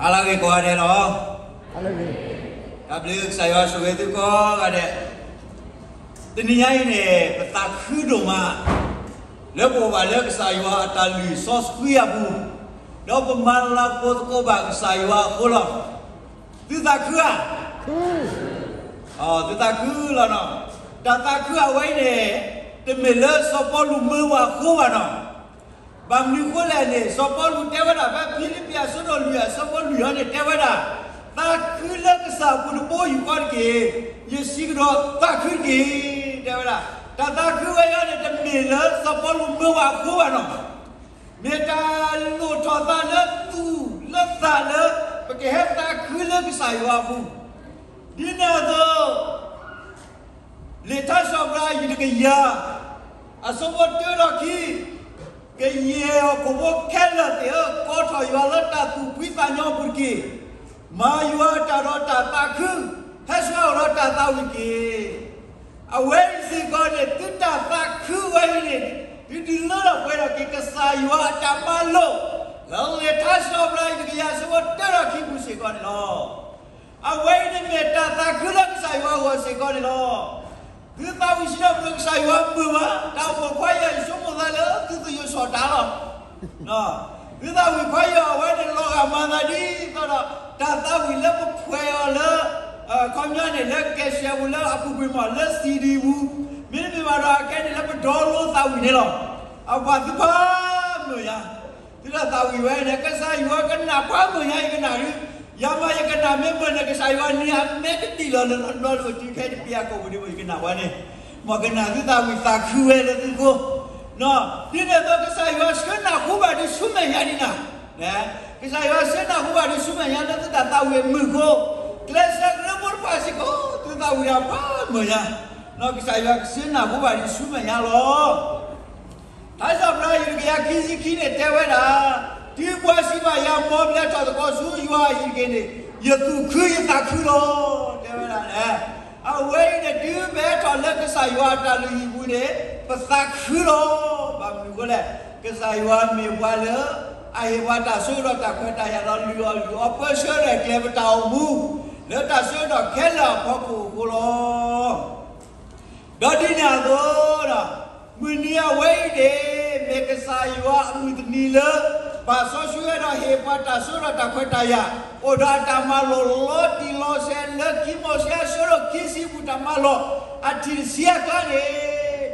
ဟါလၢအဂ့ၤကိးဂၤဒဲးလီၤ. တၢ်ဘျုးကစၢ်ယွၤဆိၣ်ဂ့ၤသုကိးဂၤဒဲး, တနံၤညါအံၤန့ၣ် ပသးခုဒိၣ်မး လၢပအိၣ်ဘၣ်လၢကစၢ်ယွၤအတၢ်လုၢ်စီဆှံအပူၤ, ဒီးပမၤလၤကပီၤသကိးဘၣ်ကစၢ်ယွၤအဃိလီၤ. သုသးခုဧါ. သုသးခုလီၤနီၤ. တၢ်သးခုအဝဲအံၤန့ၣ် တမ့ၢ်လၢစီၤပီလူးမၢပှၤအဃိဘၣ်နီၤ. ဘၣ်မနုၤအဃိလဲၣ်န့ၣ် စီၤပီလူးတဲဝဲဒၣ်ဖဲဖံလံးပံးအဆၢဒိၣ်လွံၢ် အဆၢဖိလွံၢ်အံၤန့ၣ် တဲဝဲဒၣ်, သးခုလၢကစၢ်အပူၤတဘိယူၢ်ဃီတက့ၢ်. ယစံးကဒီးသးခုတက့ၢ်, တဲဝဲဒၣ်. တၢ်သးခုဝဲအံၤန့ၣ် တမ့ၢ်လၢစီၤပီလူးမၢပှၤအဃိဘၣ်နီၤ. မ့ၢ်တၢ်လိၣ်ထီၣ်သးလၢသူၣ်လၢသးလၢ ပကဟဲသးခုလၢကစၢ်ယွၤအပူၤ, ဒ်န့ၣ်အသိး လံာ်ထါစံးပတြၢၤ အယုၢ်တကယၤ အဆၢဖိတၢဒီးခံ, ကယဲၢ်ဟီၣ်ခိၣ်ဖိခဲလၢာ်သ့ၣ်ဧၢ, ကိးထီၣ်ယွၤလၢတၢ်သူၣ်ဖှံသးညီအပူၤတက့ၢ်. မၤယွၤအတၢ်ဒီးတၢ်သးခု, ဟဲဆှၢအီၤဒီးတၢ်သးဝံၣ်တက့ၢ်. အဝဲအံၤစ့ၢ်ကီးန့ၣ် သုတၢ်သးခုဝဲအံၤန့ၣ် ဒုးဒုးလၢထီၣ်ပှဲၤထီၣ်က့ၤကစၢ်ယွၤအတၢ်မၤလိာ် လၢလံာ်ထါစံးပတြၢၤ အယုၢ်တကယၤ အဆၢဖိတၢဒီးခံပူၤစ့ၢ်ကီးန့ၣ်လီၤ. အဝဲအံၤန့ၣ်မ့ၢ်တၢ်သးခုလၢကစၢ်ယွၤအဂီၢ်စ့ၢ်ကီးန့ၣ်လီၤ. သုသးဝံၣ်စံးထီၣ်ပတြၢၤကစၢ်ယွၤမုာ်ဘၣ်, တၢ်အိၣ်ဖှိၣ်ခွါယွၤအံၤဆိကမိၣ်သးလၢသုသယိးစီၤတၢ်လီၤ. သုသးဝံၣ်ခွါယွၤအဝဲန့ၣ် လီၤဂာ်မၤသးဒ်သိးဒီး တၢ်သးဝံၣ်လၢပဖှဲးအီၤလၢ ခီပညီန့ၣ် လၢကဲးစဲးပူၤလၢအပူၤကွံာ်မး လၢ CD ပူၤ, မ့တမ့ၢ်ဘၣ်ဒီးအခဲန့ၣ်လၢပဒီလိသးဝံၣ်န့ၣ်လီၤ. အပှၤသုဖးမုာ်ညါ သုတၢ်သးဝံၣ်ဝဲန့ၣ် ကစၢ်ယွၤကနၣ်ပှၤမုာ်ညါ ယကနၣ်ဒုး, ယၤမးယကနၣ်မ့ၢ်မုာ်န့ၣ် ကစၢ်ယွၤန့ၣ်အမဲာ်တဘံၣ်လီၤ လၢလီၤလၢအတုၤခဲတပျၢ်ကိးပူၤဒ်မ့ၢ်ယကနၣ်ဝဲန့ၣ်, မ်ကနၣ်သုသးဝံၣ်သးခုဝဲလၢသုဃိ, ဒ်န့ၣ်အသိး ကစၢ်ယွၤဆှၢနၢ်ဟူဘၣ်ဒုးဆူမဲာ်ညါဒ်နၤ, ကစၢ်ယွၤဆှၢနၢ်ဟူဘၣ်ဒုးဆူမဲာ်ညါလၢသုတၢ်သးဝံၣ်အမုာ်အဃိ, ကျဲးစၢးကရၢဖိတဖၣ်စ့ၢ်ကီး သုသးဝံၣ်ဒၣ်ပှၤမုာ်ညါ, ကစၢ်ယွၤကဆှၢနၢ်ဟူဘၣ်ဒုးဆူမဲာ်ညါလီၤ. ထါစံးပတြၢၤ အယုၢ်တကယၤခံဆံခံန့ၣ် တဲဝဲဒၣ်, တုၤပှၤစံးဘၣ်ယၤ မ်ပလဲၤထီၣ်သကိးဆူယွၤအဟံၣ်တက့ၢ်န့ၣ် ယသူၣ်ခုယသးခုလီၤ, တဲဝဲဒၣ်န့ၣ်. အဝဲအံၤန့ၣ် တုၤပဟဲထီၣ်လၢကစၢ်ယွၤအတၢ်လုၢ်ဟံၣ်ပူၤန့ၣ် ပသးခုလီၤ. ဘၣ်မနုၤအဃိလဲၣ်, ကစၢ်ယွၤမ့ၢ်ပှၤလၢ အဟ့ၣ်ပှၤတၢ်စိကဒီးတၢ်ခွဲးတၢ်ယာ်ဒီး လုၢ်အီၣ်လုၢ်အီပၢဆှၢရဲၣ်ကျဲၤပတၢ်အိၣ်မူ လၢတၢ်စိကဒီးခဲလၢာ်အဖီခိၣ်အဃိလီၤ. ဒီးဒ်န့ၣ်အသိးဒီး မုၢ်နံၤအဝဲအံၤန့ၣ် မ့ၢ်ကစၢ်ယွၤအမုၢ်တနံၤလၢ ပာ်စီဆှံဝဲဒီးဟ့ၣ်ပှၤတၢ်စိကဒီးတၢ်ခွဲးတၢ်ယာ်, အိၣ်ဒီးအတၢ်မၤလိာ်လီၤတံၢ်လီၤဆဲးလၢခံမိၤၡ့အဆၢဒိၣ်ခံဆံအပူၤ တၢ်မၤလိာ်အထံၣ်တဆံအကျါန့ၣ်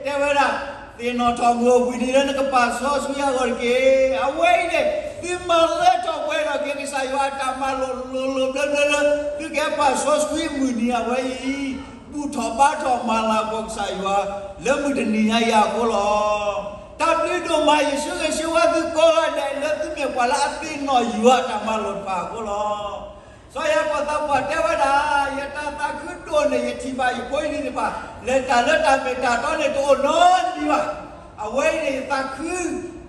တဲဝဲဒၣ်, သ့ၣ်နီၣ်ထီၣ်မုၢ်အိၣ်ဘှံးနံၤလၢနကပာ်စီဆှံအဂီၢ်တက့ၢ်. အဝဲအံၤန့ၣ် သုမၤလၢထီၣ်ပှဲၤထီၣ်က့ၤကစၢ်ယွၤအတၢ်မၤလိာ်လိၤလိၤဘျၢဘျၢလၢ သုကဟဲပာ်စီဆှံမုၢ်နံၤအဝဲအံၤ, ဘူၣ်ထီၣ်ဘါထီၣ်မၤလၤကပီၤကစၢ်ယွၤ လၢမုၢ်တနံၤညါအံၤအဃိလီၤ. တၢ်ဘျုးဒိၣ်မး ယဆၢဂ့ၤဆၢဝါသုကိးဂၤဒဲး လၢသုမ့ၢ်ပှၤလၢအသ့ၣ်နီၣ်ယွၤအတၢ်မၤလိာ်တဖၣ်အဃိလီၤ. စီၤယၤကိာ်သးပှၢ်တဲဝဲဒၣ်, ယတၢ်သးခုဒိၣ်န့ၣ် ယထံၣ်ဘၣ်ယဖိယလံၤတဖၣ် လဲၤတၢ်လၢတၢ်မ့ၢ်တၢ်တီန့ၣ် တအိၣ်နီတမံၤဘၣ်. အဝဲအံၤန့ၣ် ယသးခု,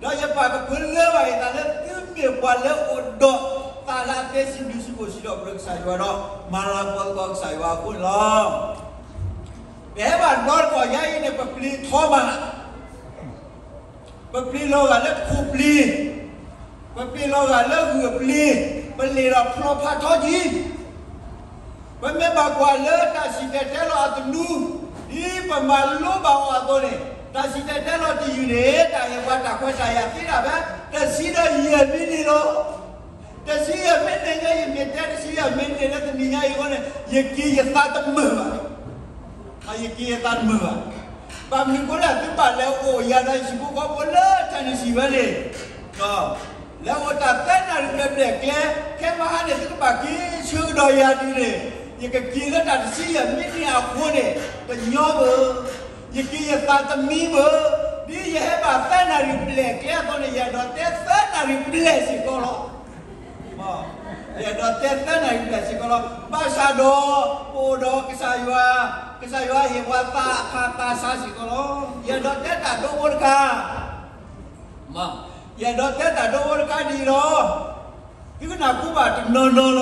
ဒီးယပာ်ကဖၢလၢဘၣ်ယသးလၢ သုမ့ၢ်ပှၤလၢအိၣ်ဒီးသးလၢအသ့စံးဘျုးစံးဖှိၣ်စံးထီၣ်ပတြၢၤကစၢ်ယွၤဒီး မၤလၤကပီၤသကိးကစၢ်ယွၤအဃိန့ၣ်လီၤ. ပဟဲဘၣ်နီတဘျီယၤအံၤန့ၣ် ပပျံၤထီမး ပပျံၤလီၤဂာ်လၢခိၣ်ပျံၤ, ပပျံၤလီၤဂာ်လၢဂုၢ်အပျံၤ, ပလဲၤဒီးဖျီဖးထီကံ, ပမ့ၢ်ဘၣ်ကွၢ်လၢတၢ်စံၣ်တဲၤတဲလီၤအသနူ, ဒ်ပမၤလိဘၣ်အီၤအသိးန့ၣ်, တၢ်စံၣ်တဲၤတဲလီၤတယုၢ်န့ၣ် တၢ်ဟ့ၣ်ပှၤတၢ်ခွဲးတၢ်ယာ်သ့ဒၣ်ဖဲ တဆံဒီးယဲၢ်မံးနံးလီၤ. တဆံယဲၢ်မံးနံးညါအံၤ မ့ၢ်တဲတဆံယဲၢ်မံးနံးလၢတနံၤညါအံၤအဃိန့ၣ် ယက့ၤယသးတမုာ်ဘၣ်. ယက့ၤယသးတမုာ်ဘၣ်. ဘၣ်မနုၤအဃိလဲၣ် သုဘၣ်လဲၤအိၣ်ယၤဒီးယဟံၣ်ဖိဃီဖိလၢ Tennessee ဝဲန့ၣ်, လဲၤအိၣ်တၢ်သၢနၣ်ရံၣ်ဘျဲၣ်ဘျဲၣ်ကျဲ, ခဲမဟါန့ၣ် သုကဘၣ်က့ၤဆၢကဒီးယၤဒုးန့ၣ်, ယကက့ၤလၢတၢ်တဆံယဲၢ်မံးနံးအဃိန့ၣ် တညီဘၣ်, ယက့ၤယသးတမံဘၣ်. ဒ်ယဟဲဘၣ်သၢနၣ်ရံၣ်ဘျဲၣ်ကျဲအသိးန့ၣ် ယအဲၣ်ဒိးတဲသၢနၣ်ရံၣ်ဘျဲၣ်စ့ၢ်ကီးလီၤ. ယအဲၣ်ဒိးတဲသၢနၣ်ရံၣ်ဘျဲၣ်စ့ၢ်ကီးလီၤ. ဘၣ်ဆၣ်ဒီး ပအိၣ်ဒီးကစၢ်ယွၤ, ကစၢ်ယွၤဟ့ၣ်ပှၤသးအဖးသးဆါစ့ၢ်ကီးလီၤ. ယအဲၣ်ဒိးတဲတၢ်ဒိဖိတခါ, ယအဲၣ်ဒိးတဲတၢ်ဒိဖိတခါဒ်အံၤလီၤ. သုကနၢ်ဟူဘၣ်တနီၤနီၤလီၤ.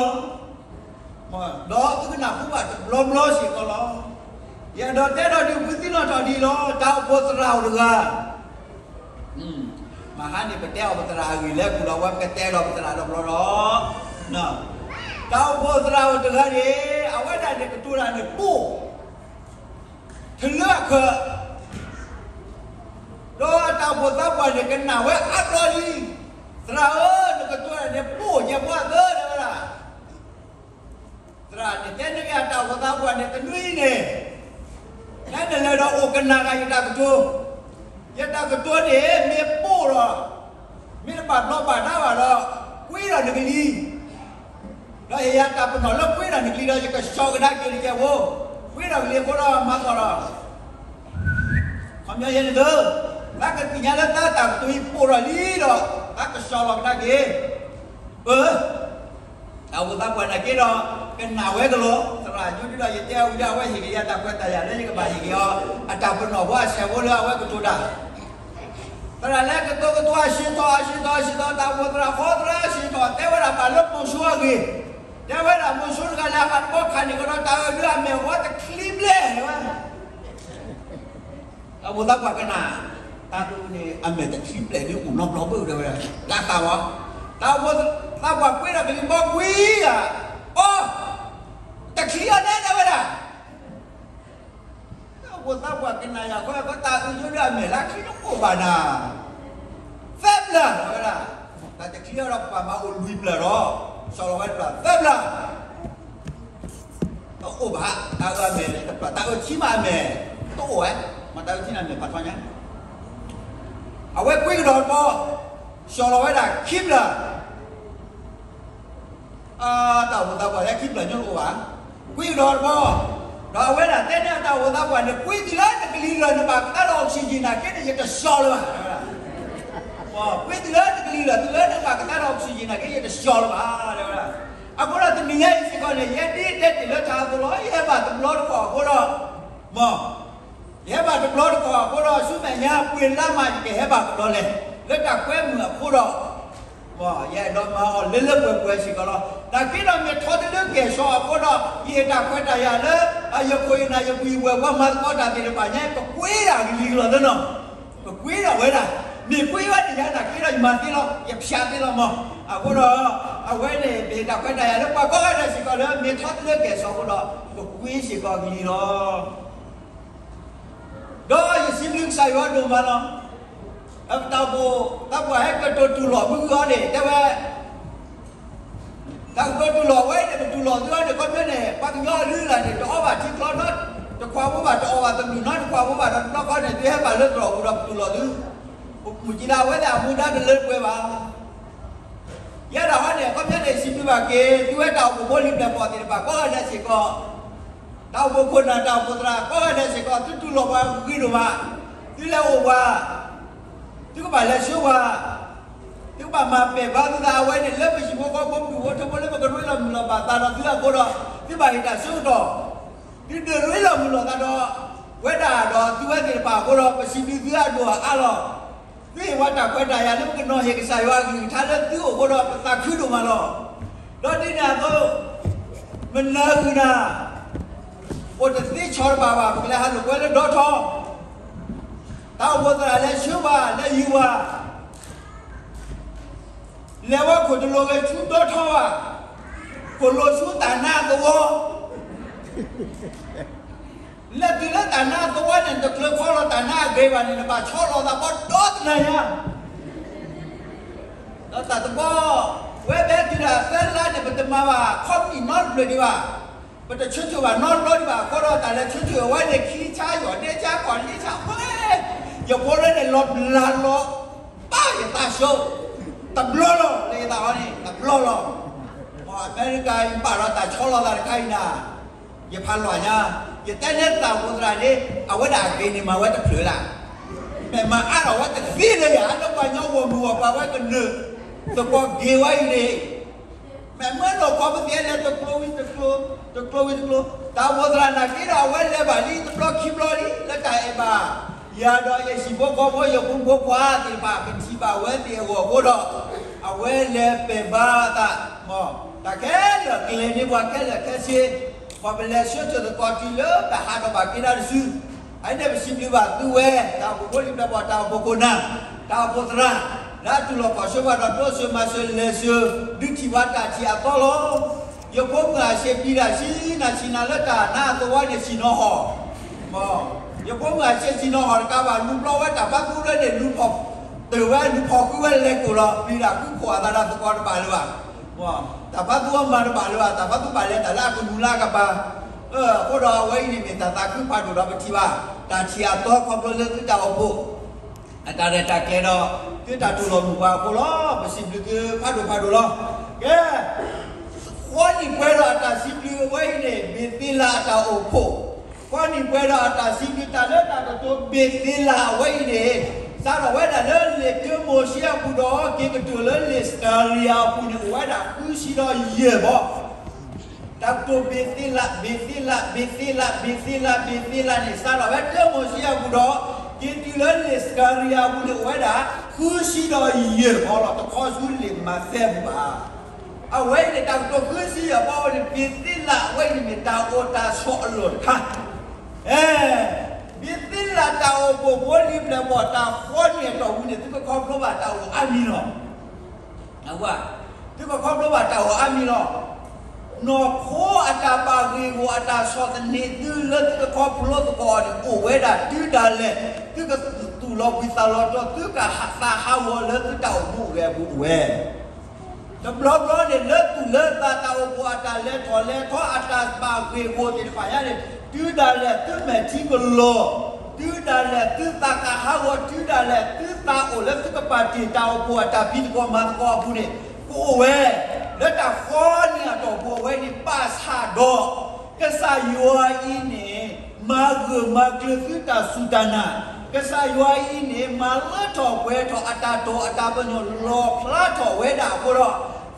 ဒီးသုကနၢ်ဟူဘၣ်တဘျီဘျီစ့ၢ်ကီးလီၤ. ယအဲၣ်ဒိးတဲဒီးဒုး ဖုသံနီၣ်ထီၣ်ဒ်အံၤလီၤ. တၢ်အိၣ်ဖှိၣ်သရၣ်အိၣ်တဂၤ မဟါန့ၣ် ပတဲအီၤပသရၣ်အဂ့ၢ်လၢပူၤလီၤ, ဝဲပကတဲဒီးပသရၣ်တဘျီလီၤ. တၢ်အိၣ်ဖှိၣ်သရၣ်အိၣ်တဂၤန့ၣ် အဝဲဒၣ်န့ၣ်ကတိၤတၢ်န့ၣ်ပိၢ် ထလၢအခၢး, ဒီးတၢ်အိၣ်ဖှိၣ်သးပှၢ်န့ၣ် ကနၣ်ဝဲအါဘျီလံ, သရၣ်ဧၢ, နကတိၤတၢ်န့ၣ်ပိၢ်ယဲၢ်ပှၤသၢ တဲဝဲဒၣ်. သရၣ်န့ၣ်တဲန့ၢ်အတၢ်အိၣ်ဖှိၣ်သးပှၢ်န့ၣ် တနွံအံၤန့ၣ် နလဲၤဒီးအိၣ်ကနၣ်ဂ့ၤယတၢ်ကတိၤ, ယတၢ်ကတိၤန့ၣ် မ့ၢ်ပိၢ်ဒီး မ့ၢ်တဘၣ်ဘျီဘၣ်ဒါဘၣ်ဒီး ကွ့ဒီးနကလံၤ, ဒီးယတၢ်ပနီၣ်လၢကွ့ဒီးနကလံၤဒီး ယကဆှီကဒါက့ၤနကဲဖိ, ကွ့ဒီးကလံၤအဃိဒီးမၤသီၣ်လီၤ. ခီပညီယဲန့ၣ်သၢ, သးကသ့ၣ်ညါလၢသးတၢ်ကတိၤအံၤပိၢ်ဒီးလံဒီး သးကဆှီလီၤကဒါက့ၤ, အၢ တၢ်အိၣ်ဖှိၣ်သးပှၢ်နာ်က့ဒီး ကနၣ်ဝဲကလီၤ, သရၣ်ယိဒုဒီး ယတဲအဝံၤဒၣ်အဝဲဟ့ၣ်က့ၤယၤတၢ်ခွဲးတၢ်ယာ်လၢယကဘၣ်ဟ့ၣ်က့ၤအီၤ အတၢ်ပနီၣ်ဖိအဆဲးဖိလၢအဝဲကတိၤတၢ်, သရၣ်လဲၤကတိၤကတိၤအဆံးထီၣ် အဆံးထီၣ် အဆံးထီၣ် တၢ်အိၣ်ဖှိၣ်သရၣ်ဃီသရၣ်အဆံးထီၣ် တဲဝဲဒၣ်ဘၣ်လၢမိၤၡူအဂ့ၢ်, တဲဝဲဒၣ်မိၤၡူတဂၤလၢအဟးတဘီခါန့ၣ်ကဒီး တၢ်အၢၣ်ဒုးအမဲာ်ဝဲတချံဘျဲၣ်ဝဲ တၢ်အိၣ်ဖှိၣ်သးပှၢ်ကနၣ်, တၢ်အၢၣ်န့ၣ် အမဲာ်တချံဘျဲၣ်ဒ်အိၣ်နီတဘျီဘၣ်တဲဝဲဒၣ်, တၢ်သးဝဲ, တၢ်အိၣ်ဖှိၣ်သးပှၢ်ကွ့ဒီးကလံၤဘီကွံဧါ, အိ, တချံအီၤနဲတဲဝဲဒၣ်, တၢ်အိၣ်ဖှိၣ်သးပှၢ်ကနၣ်ယၤဃီ တၢ်အၢၣ်ဒုးအမဲာ်လၢချံတအိၣ်ဘၣ်နၤ, သၢဘျၢၣ်တဲဝဲဒၣ်, တၢ်တချံအီၤဒီးပှၤမၤအိၣ်လွံၢ်ဘျၢၣ်ဒီး, စီၤလီၤဝဲတဘျၢၣ်သၢဘျၢၣ် တအိၣ်ဘၣ်, တၢ်အၢၣ်အမဲာ်တဖျၢၣ် တၢ်အၢၣ်ထံမးအမဲာ်, တအိၣ်ဝဲ, မ့ၢ်တၢ်အၢၣ်ထံန့ၣ်အမဲာ်ဖးထီညါ, အဝဲကွံကဒီးတဘီ, စီၤလီၤဝဲဒၣ်ခံဘျၢၣ်, တၢ်အိၣ်ဖှိၣ်သးပှၢ်လၢခံဘျၢၣ်ညိတအိၣ်ဘၣ်, ကွံကဒီးတဘီ, ဒီးအဝဲဒၣ်တဲန့ၢ်အတၢ်အိၣ်ဖှိၣ်သးပှၢ်န့ၣ် ကွံတုၤလၢနကလံၤလၢနဘၣ်ကသါဒီး oxygen နာ်က့န့ၣ် ယတစီၤလၢၤဘၣ်, ကွံတုၤလၢနကလံၤလၢ တုၤလၢနဘၣ်ကသါဒီး oxygen နာ်က့ ယတစီၤလၢၤဘၣ်, တဲဝဲဒၣ်, အဃိဒီးတနံၤညါအံၤစ့ၢ်ကီးန့ၣ် ယဲဒ်တဲတ့ၢ်လၢထးအသိးလီၤ, ယဟဲဘၣ်တဘျီတခီၣ်အဃိဒီး, မ်, ယဟဲဘၣ်တဘျီတခီၣ်အဃိဒီး ဆူမဲာ်ညါပှဲၤလါမး ယကဟဲဘၣ်ကဒီးလဲၣ်, လၢတၢ်ကွဲမုာ်အဃိဒီး ယအဲၣ်ဒိးမၤအီၤလၢလၢပှဲၤပှဲၤစ့ၢ်ကီးလီၤ. နာ်က့ဒီးမ့ၢ်ထီတလၢကဲၣ်ဆိးအဃိဒီး ယတၢ်ခွဲးတၢ်ယာ်လၢ ယခိၣ်ယနၢ်ယပုၢ်ယဝဲၢ်ပှၤမၤသကိးတၢ်သ့ၣ်တဖၣ်ညါ ပကွ့ဒၣ်ကလံၤကလီၤသနီၤ, ပကွ့ဒၣ်ဝဲဒၣ်, မ့ၢ်ကွ့ဝဲဒၣ်ယၤနာ်က့ဒီး ယမၤသ့လီၤ, ယဖၠးသ့လီၤမး, အဃိဒီး အဝဲန့ၣ် မ့ၢ်တၢ်ခွဲးတၢ်ယာ်လၢပှၤကိးဂၤဒဲးစ့ၢ်ကီးလၢ မ့ၢ်ထီတလၢကဲၣ်ဆိးအဃိဒီး ပကွ့စ့ၢ်ကီးကလံၤလီၤ. ဒီးယစံးဘျုးကစၢ်ယွၤဒိၣ်မးလီၤ. ပတၢ်အိၣ်ဖှိၣ်သးပှၢ်ဟဲကတိၤတူၢ်လိာ်မုၢ်ဂီၤန့ၣ် တဲဝဲ, တၢ်ကတိၤတူၢ်လိာ်ဝဲန့ၣ် ပတူၢ်လိာ်သုအီၤန့ၣ် ခီဖျိန့ၣ် ပှၤကညီအလုၢ်အလၢ်န့ၣ် တအီဘၣ်ထံချီနီ, တခွါဖိဘၣ်တအီဘၣ်သဘျုးနီ, တခွါဖိဘၣ်ဒီးတဘျီဃီန့ၣ် သုဟဲဘၣ်လၢသရိာ်ပူၤဒီးပတူၢ်လိာ်သု, ပမုၢ်ကံလၢအဝဲသ့ၣ်အမူဒါတလၢပှဲၤဘၣ် ယဲဒၣ်ဟီန့ၣ် ခီဖျိန့ၣ် စံးဘျုးဘၣ်က့ၤ သုဝဲတၢ်အိၣ်ဖှိၣ်ဖိလံာ်ပျဲၢ်ဘီၣ်သ့ၣ်တဖၣ်ကိးဂၤဒဲးစ့ၢ်ကီး, တၢ်အိၣ်ဖှိၣ်ခိၣ်နၢ် တၢ်အိၣ်ဖှိၣ်သရၣ်ကိးဂၤဒဲးစ့ၢ်ကီး သုတူၢ်လိာ်ပှၤဂ့ၤဒိၣ်မး, သုလဲၤအိၣ်ပှၤ, သုကဘၣ်လဲၤဆှၢပှၤ, သုကဘၣ်မၤပဲာ်ဘၣ်သုသးအဝဲန့ၣ် လၢပဟံၣ်ဖိဃီဖိ ပဒူၣ်ဖိထၢဖိလၢပကရ့လိာ်မုာ်လိာ်ဘၣ်သးဒီးသုအဃိဒီး သုဘၣ်ဟ့ၣ်တၢ်ဆၢကတီၢ်, သုဒုးရ့လိာ်မုာ်လိာ်သးဒီး ဝဲဒၣ်ဒီးသုဝဲသ့ၣ်တဖၣ်အဃိဒီး ပစံးဘျုးသုအဒိၣ်အအါလီၤ. သုဟ့ၣ်ပှၤတၢ်ခွဲးတၢ်ယာ်လၢပကနီၤဟ့ၣ်ကစၢ်ယွၤအကလုၢ်ကထါလၢသုအိၣ်အဃိဒီး ပသးခုဒိၣ်မးလီၤ. ဒီးဒ်န့ၣ်အသိး မနၤဂုာ်နၤ အိၣ်တသ့ဆီတဘၣ်ဘၣ် ပကလဲၤဟးလိာ်ကွဲလၢဒီထီ, တၢ်အိၣ်ဖှိၣ်သရၣ်လဲၤဆှၢပှၤ လဲၤယုၢ်ပှၤ လဲၤဝဲခိၣ်တလိာ်ဂဲၤဆူဒီထီဘၣ်, ခိၣ်လိာ်ဆူတၢ်နါသဝီ, လဲၤတုၤလၢတၢ်နါသဝီန့ၣ် နတချုးခီလီၤတၢ်နါအဂ့ၤဘၣ်န့ၣ် နဘၣ်ဆီလီၤသးဘီဒီတနၤညါ, ဒီးတၢ်တဘီ ဝဲဘဲတုၤဒၣ်သၢလါန့ၣ် ပတမၤဘၣ်ခီပနံၣ်နီတဖျၢၣ်ဒံးဘၣ်, ပတဆၢထၢၣ်ဘၣ်နီတဘျီဒံးဘၣ်, အဃိဒီးတၢ်လဲၤဆၢထၢၣ်အဝဲန့ၣ် ခံဆါယီၢ်ဒ့ဆါကီၢ်လ့ဆါဝဲ, ယဖိလၢန့ၣ်လီၤဘျးလီၤ ပၢ်ယသးဆၢ, တဘျီလီၤ လၢယသးအီၤန့ၣ် တဘျီလီၤ. အမဲရကၤအံၤ ဘၣ်ဒီးတၢ်ဆီလီၤသးတခါအံၤနၤ, ယဖးလီၤညါ, ယတဲလၢတၢ်အိၣ်ဖှိၣ်သရၣ်န့ၣ် အဝဲဒၣ်အဂ့ၤန့ၣ်မၤဝဲတဖျၢၣ်လၢ်, မ့ၢ်မၤအါထီၣ်ဝဲတသ့လၢယၤ လၢပှၤကညီဂီၢ်မုၢ်ဂီၢ်ပှၤဝဲကနၢၤသကိးက့ၤဝဲအံၤန့ၣ် မ့ၢ်မၢနီၢ်ကီၢ်ပသ့ၣ်လဲၤတကျိၤဝံၤတကျိၤ, တကျိၤဝံၤတကျိၤ, တၢ်အိၣ်ဖှိၣ်သရၣ်နာ်က့ဒီး အဝဲလဲၤဘၣ်လံတဘျီခံဘျီလံ လၢတၢ်အဲၣ်ဘၣ်ယၤဒီး ယဟံၣ်ဖိဃီဖိ ယဖိမုၣ်ဖိခွါသ့ၣ်တဖၣ် ပထံၣ်ဘၣ်ဝဲသ့ၣ်အဂီၢ်အဃိဒီး အဝဲလဲၤပဲာ်ဘၣ်သး, မ်တၢ်ခဲလၢာ်ကျဲၤန့ၢ်ပှၤခဲလၢာ်ခဲဆ့, ပှၤပလဲၤဆၢထၢၣ်သကိးတုၤလၢပဟးထီၣ်ဘၣ်က့ၤဒၣ်တစု, အန့ၣ်ပစံးဘျုးဘၣ်သုဝဲ တၢ်အိၣ်ဖှိၣ်ဖိလံာ်ပျဲၢ်ဘီၣ် တၢ်အိၣ်ဖှိၣ်ခိၣ်နၢ်, တၢ်အိၣ်ဖှိၣ်သရၣ် လၢအတူၢ်လိာ်ခီၣ်ဆၢပှၤဒီး ဒိးစၢၤမၤစၢၤလဲၤစၢၤ ဒုးထံၣ်ပှၤတၢ်ထံၣ်အသီလီၤ. ယဖိမုၣ်အဆံးပျံၤတၢ်ဆံးနၤဆံးနၤလၢတၢ်နါအသဝီန့ၣ် ဆံၣ်နီၤဟီၣ်, ယဖိမုၣ်အဆံးဆံၣ်နီၤဟီၣ်တကးဘၣ် လူၤဘျီဝဲတၢ်ဖးသူလၢန့ၣ် လူၤဖီၣ်တၢၢ်ဝဲ လူၤဖီၣ်ဃုဝဲလဲၤကိၢ်လီၤ. ပျံၤတၢ်ဃုဖီၣ်အသးဒီးသကိးတဘၣ်လၢၤဘၣ်. တၢ်ဖးသူအမၤတဘၣ်လၢၤဘၣ်, တၢ်ဖးသူဘၣ်လဲၤတၢ်လၢအကနူၤလၢအကပၤ. အဃိဒီးအဝဲအံၤန့ၣ်မ့ၢ်တၢ်သးခုဖးဒိၣ်ဒီးပထံၣ်ဘၣ် တၢ်ထံၣ်အသီခီဖျိလၢသုတၢ်အိၣ်ဖှိၣ် အတၢ်ရဲၣ်တၢ်ကျဲၤဒီး သုတၢ်တူၢ်လိာ်မုာ်ပှၤအဃိလီၤ. ပစံးဘျုးသုဖးဒိၣ်ဖးဒိၣ်လီၤ. ကဲ, ဃီနံၣ်ပှဲၤဒီးအတၢ်စံးဘျုးအဝဲအံၤန့ၣ် ဘ့ၤသ့လးအတၢ်အိၣ်ဖှိၣ်, ဃီနံၣ်ပှဲၤဒီးအတၢ်စံးဘျုး တၢ်လၢတၢ်ကတိၤဘ့ၤသ့လးအဝဲအံၤန့ၣ် စးထီၣ်ဝဲဒၣ်လၢလံာ်တၢမိၤၡ့အပူၤဒီး က့ၤကတၢၢ်လၢလံာ်စကၤရံယၤအပူၤန့ၣ် အိၣ်ဝဲဒၣ်ဃုဆံဒီးယဲၢ်ဘီ တၢ်ကတိၤဘ့ၤသ့လး ဘ့ၤသ့လး ဘ့ၤသ့လး ဘ့ၤသ့လး ဘ့ၤသ့လးန့ၣ် စးထီၣ်ဝဲတၢမိၤၡ့အပူၤဒီး က့ၤတုၤလၢလံာ်စကၤရံယၤအပူၤန့ၣ် အိၣ်ဝဲဒၣ် ဃုဆံဒီးယဲၢ်ဘီလီၤ. တခီဆူလံာ်မးသဲပူၤဘၣ်. အဝဲအံၤန့ၣ် တၢ်ကတိၤဃုဆံယဲၢ်ဘီဝဲန့ၣ် ဘ့ၤသ့လးအဝဲအံၤန့ၣ်မ့ၢ်တၢ်အိၣ်တၢ်ဆိးအလီၢ်တခါ အဲ ဘ့ၤသ့လးတၢ်အိၣ်ဖှိၣ်ဖိလံၤပျဲၢ်ဘီၣ်တၢ်ဃီန့ၣ်အတီၢ်ပူၤန့ၣ် သုကခီဖျိဘၣ်တၢ်အိၣ်အါမံၤလီၤ. သုကခီဖျိဘၣ်တၢ်အိၣ်အါမံၤလီၤ. နီၢ်ခိအတၢ်ဘၣ်ဂ့ၢ်ဂီၢ်အတၢ်ဆီၣ်သနံးသုလၢသုကခီဖျိသကိးအီၤန့ၣ် အိၣ်ဝဲဒၣ်တုၤဒၣ်လဲာ် သုကသူၣ်လီၤဘှံးသးလီၤတီၤ သုကဟးသးဟးဂီၤလၢသုတၢ်အိၣ်မူအိၣ်ဂဲၤအပူၤအိၣ်ဝဲ တဘျီဘျီန့ၣ် လၢသူၣ်လၢသးတၢ်အိၣ်ဖှိၣ်အတၢ်လဲၤထီၣ်လဲၤထီအတၢ်ဘၣ်ဂ့ၢ်ဂီၢ်သ့ၣ်တဖၣ်ညါန့ၣ် တုၤဒၣ်လဲာ်သုမဲာ်ထံကလီၤ, တုၤဒၣ်လဲာ်သုသးကဟးဂီၤ, တုၤဒၣ်လဲာ်သုသးအိၣ်လၢသုကပာ်တ့ၢ်တၢ်အိၣ်ဖှိၣ်အတၢ်ဖံးသကိးမၤသကိးအပူၤန့ၣ် ကအိၣ်ဝဲ လၢတၢ်ဃီန့ၢ်အတီၢ်ပူၤအဝဲန့ၣ် ဘၣ်ဆၣ်ဒီး ကစၢ်ယွၤအံၤန့ၣ် မၤဂၢၢ်မၤကျၢၤသုတၢ်စူၢ်တၢ်နာ်, ကစၢ်ယွၤအံၤန့ၣ်မၤလၢထီၣ်ပှဲၤထီၣ်အတၢ်တိာ်အတၢ်ပညိၣ်လီၣ်ဖျါထီၣ်ဝဲဒၣ်အ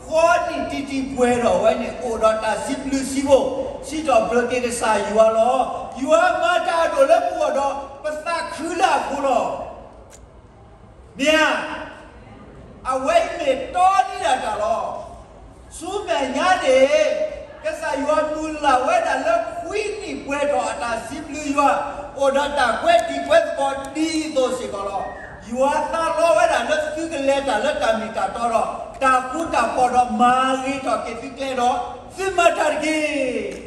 ဃိဒီး ဃီနံၣ်တံၢ်တံၢ်ပှဲၤဒီးဝဲန့ၣ် အိၣ်ဒီးတၢ်စံးဘျုးစံးဖှိၣ် စံးထီၣ်ပတြၢၤက့ၤကစၢ်ယွၤလီၤ. ယွၤမၤတၢ်အဒိၣ်လၢပဂီၢ်ဒီး ပသးခုလၢအဃိလီၤ. မ့ၢ်ဧါ. အဝဲအံၤမ့ၢ်တီနံၤဒၣ်တၢ်လီၤ. ဆူမဲာ်ညါန့ၣ် ကစၢ်ယွၤမုၢ်လၢ်ဝဲဒၣ်လၢခွံနံၣ်ပှဲၤထီၣ်အတၢ်စံးဘျုးယွၤ အိၣ်ဒီးတၢ်ကွဲတံၤကွဲသကိးဒ်သိးစ့ၢ်ကီးလီၤ. ယွၤသးလီဝဲဒၣ်လၢသုကလဲၤတၢ်လၢတၢ်မ့ၢ်တၢ်တီဒီး တၢ်ဃူတၢ်ဖိးဒီးမၤဂ့ၤထီၣ်က့ၤသုကျဲဒီး သုမၤတၢ်တက့ၢ်.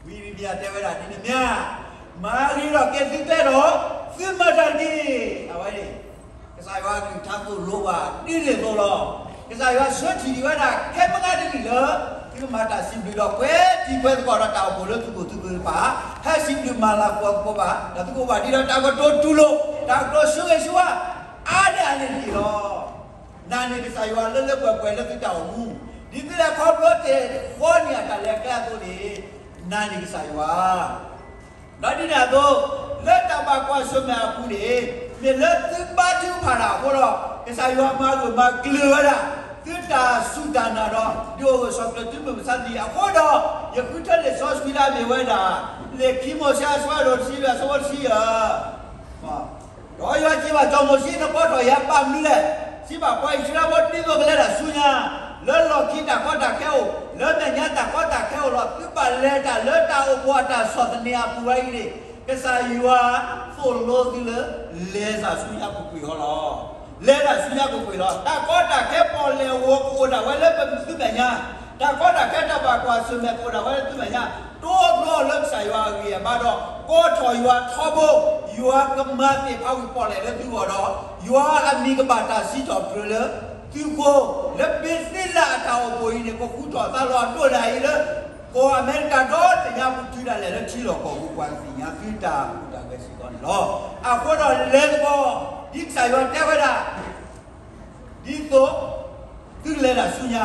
ဝံယံၤရမံယၤတဲဝဲဒၣ်ဒ်န့ၣ်မ့ၢ်ဧါ. မၤဂ့ၤထီၣ်က့ၤသုကျဲဒီး သုမၤတၢ်တက့ၢ်. အဝဲန့ၣ် ကစၢ်ယွၤအကလုၢ်ကထါသိၣ်လိပှၤဒ်န့ၣ်အသိးလီၤ. ကစၢ်ယွၤဆၢထံၣ်ဒံးဝဲဒၣ် ခဲမုၢ်ဂၤတနံၣ်လၢ သုကမၤတၢ်စံးဘျုးဒီး ကွဲတံၤကွဲသကိးဒီးတၢ်အိၣ်ဖှိၣ်လၢသုကီၢ်သုကၢၢ်တဖၣ် ဟဲစံးဘျုးမၤလၤကပီၤသကိးဘၣ် ဒီးသုကအိၣ်ဘၣ်ဒ်ဒီးတၢ်ကတိၤတူၢ်လိာ် တၢ်ကတိၤဆၢဂ့ၤဆၢဝါ အါန့ၢ်အန့ၣ်တက့ၢ်လီၤ. နာ်န့ၢ်ကစၢ်ယွၤလၢလၢပှဲၤပှဲၤလၢသုတၢ်အိၣ်မူ, ဒ်သုလဲၤခီဖျိတ့ၢ်ဃီန့ၢ်အတၢ်လဲၤကျဲအသိးန့ၣ် နာ်န့ၢ်ကစၢ်ယွၤ ဒီးဒ်န့ၣ်အသိး လၢတၢ်ဘၣ်ကွၢ်ဆၢၣ်မဲာ်အပူၤန့ၣ် မ့ၢ်လၢသုဘါထုကဖၣ်တၢ်အဃိဒီး ကစၢ်ယွၤမၤဂၢၢ်မၤကျၢၤဝဲဒၣ် သုတၢ်စူၢ်တၢ်နာ်ဒီး ဒုးအိၣ်ဂၢၢ်ဆိးကျၢၤတုၤမုၢ်မဆါတနံၤအဃိဒီး ယဃုထၢလံာ်စီဆှံလၢအမ့ၢ်ဝဲဒၣ် လံာ်ခံမိၤၡ့အဆၢဒိၣ်တဆံလွံၢ်အဆၢဖိတဆံယဲၢ် ဒီးယွၤစံးဘၣ်စီၤမိၤၡ့ နကိးထီၣ်ယၤဘၣ်မနုၤလဲၣ်. စံးဘၣ်ပှၤအံၣ်စရ့လးဖိ ဒ်သိးကလဲၤတၢ်ဆူညါ, လၢလီၢ်ခံတၢ်ကီတၢ်ခဲအိၣ်, လၢမဲာ်ညါတၢ်ကီတၢ်ခဲအိၣ်လီၤ. သုဘၣ်လဲၤတၢ်လၢတၢ်အိၣ်ဖှိၣ်အတၢ်ဆီၣ်သနံးအပူၤဝဲအံၤန့ၣ်, ကစၢ်ယွၤသိၣ်လိသုလၢ လဲၤတၢ်ဆူညါကွ့ၢ်ကွ့ၢ်လီၤ. လဲၤတၢ်ဆူညါကွ့ၢ်ကွ့ၢ်လီၤ. တၢ်ကီတၢ်ခဲပီၣ်လဲၣ်ဂီၤကအိၣ်ဒၣ်ဝဲလၢပသုမဲာ်ညါ, တၢ်ကီတၢ်ခဲတၢ်ဘၣ်ကွၢ်ဆၢၣ်မဲာ်ကအိၣ်ဒၣ်ဝဲလၢသုမဲာ်ညါ, တိၢ်ဘျီလၢကစၢ်ယွၤအဂံၢ်အဘါဒီး ကိးထီၣ်ယွၤထီဘိ, ယွၤကမၤသ့ၣ်ဖးဝံၤပီၣ်လဲၣ်လၢသုဂီၢ်ဒီး ယွၤအမံၤကဘၣ်တၢ်စံးထီၣ်ပတြၢၤလၢသုဃိ, လၢဘ့ၤသ့လးအတၢ်အိၣ်ဖှိၣ်အံၤန့ၣ် ကဃူထီၣ်သါလီၤအဒိၣ်ဒၣ်အံၤလၢ ကီၢ်အမဲရကၤဒီတညါပူၤတုၤဒၣ်လဲာ်လၢထံလီၢ်ကီၢ်ပူၤ ပှၤကသ့ၣ်ညါသုတၢ်အိၣ်တၢ်ဂဲၤစ့ၢ်ကီးန့ၣ်လီၤ. အဃိဒီးလဲၤသကိး, ဒ်ကစၢ်ယွၤတဲဝဲဒၣ် ဒ်သိးသုကလဲၤတၢ်ဆူညါ,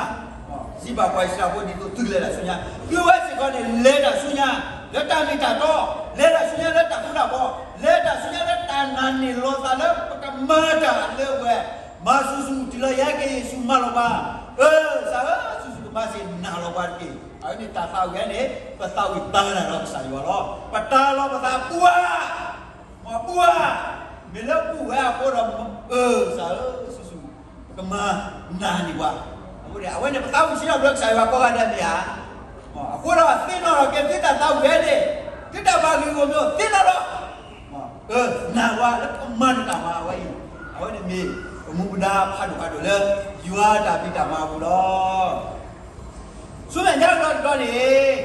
စံးဘၣ်ပှၤအံၣ်စရ့လးဖိ ဒ်သိးသုကလဲၤတၢ်ဆူညါ, သုဝဲစ့ၢ်ကီးန့ၣ် လဲၤတၢ်ဆူညါ လၢတၢ်မ့ၢ်တၢ်တီ, လဲၤတၢ်ဆူညါလၢတၢ်ဃူတၢ်ဖိး, လဲၤတၢ်ဆူညါလၢတၢ်နာ်န့ၢ်လီၤသးလၢပကမၤတၢ်လၢပှဲၤ, မၤဆူၣ်ဆူၣ်တုၤလၢယဟဲက့ၤယ့ၣ်ၡူးမၤလီၤပှၤ, ကစၢ်ဧၢ, ဆူၣ်ဆူၣ်ကမၤစ့ၢ်နာ်လီၤပှၤတက့ၢ်. အဝဲန့ၣ်တၢ်သးဝံၣ်န့ၣ် ပသးဝံၣ်ပာ်လၢတၢ်ဒီးကစၢ်ယွၤလီၤ. ပတၢ်လီၤပသးပူၤဧါ မ့ၢ်ပူၤဧါ, မ့ၢ်လၢပူၤဝဲအဃိဒီး အၢ ကစၢ်ဧၢ, ဆူၣ်ဆူၣ် ပကမၤနာ်န့ၢ်ပှၤ, အဃိန့ၣ် အဝဲန့ၣ်ပသးဝံၣ်စံးထီၣ်ပတြၢၤကစၢ်ယွၤကိးဂၤဒဲးမ့ၢ်ဧါ. အဃိဒီးသ့ၣ်နီၣ်ထီၣ်က့ၤသုတၢ်သးဝံၣ်ဝဲန့ၣ်, သုတၢ်ဘၣ်ဂ့ၢ်ဂီၢ်မ့ၢ်အိၣ်သ့ၣ်နီၣ်ထီၣ်, နာ်ဝဲလၢပကမၤနတၢ်မၤအဝဲအံၤ, အဝဲန့ၣ်မ့ၢ် ပမူပဒါဖးဒိၣ်ဖးဒိၣ်လၢ ယွၤတၢ်ဖံးတၢ်မၤအပူၤလီၤ. ဆူမဲာ်ညါကဒီးတဘျီန့ၣ်,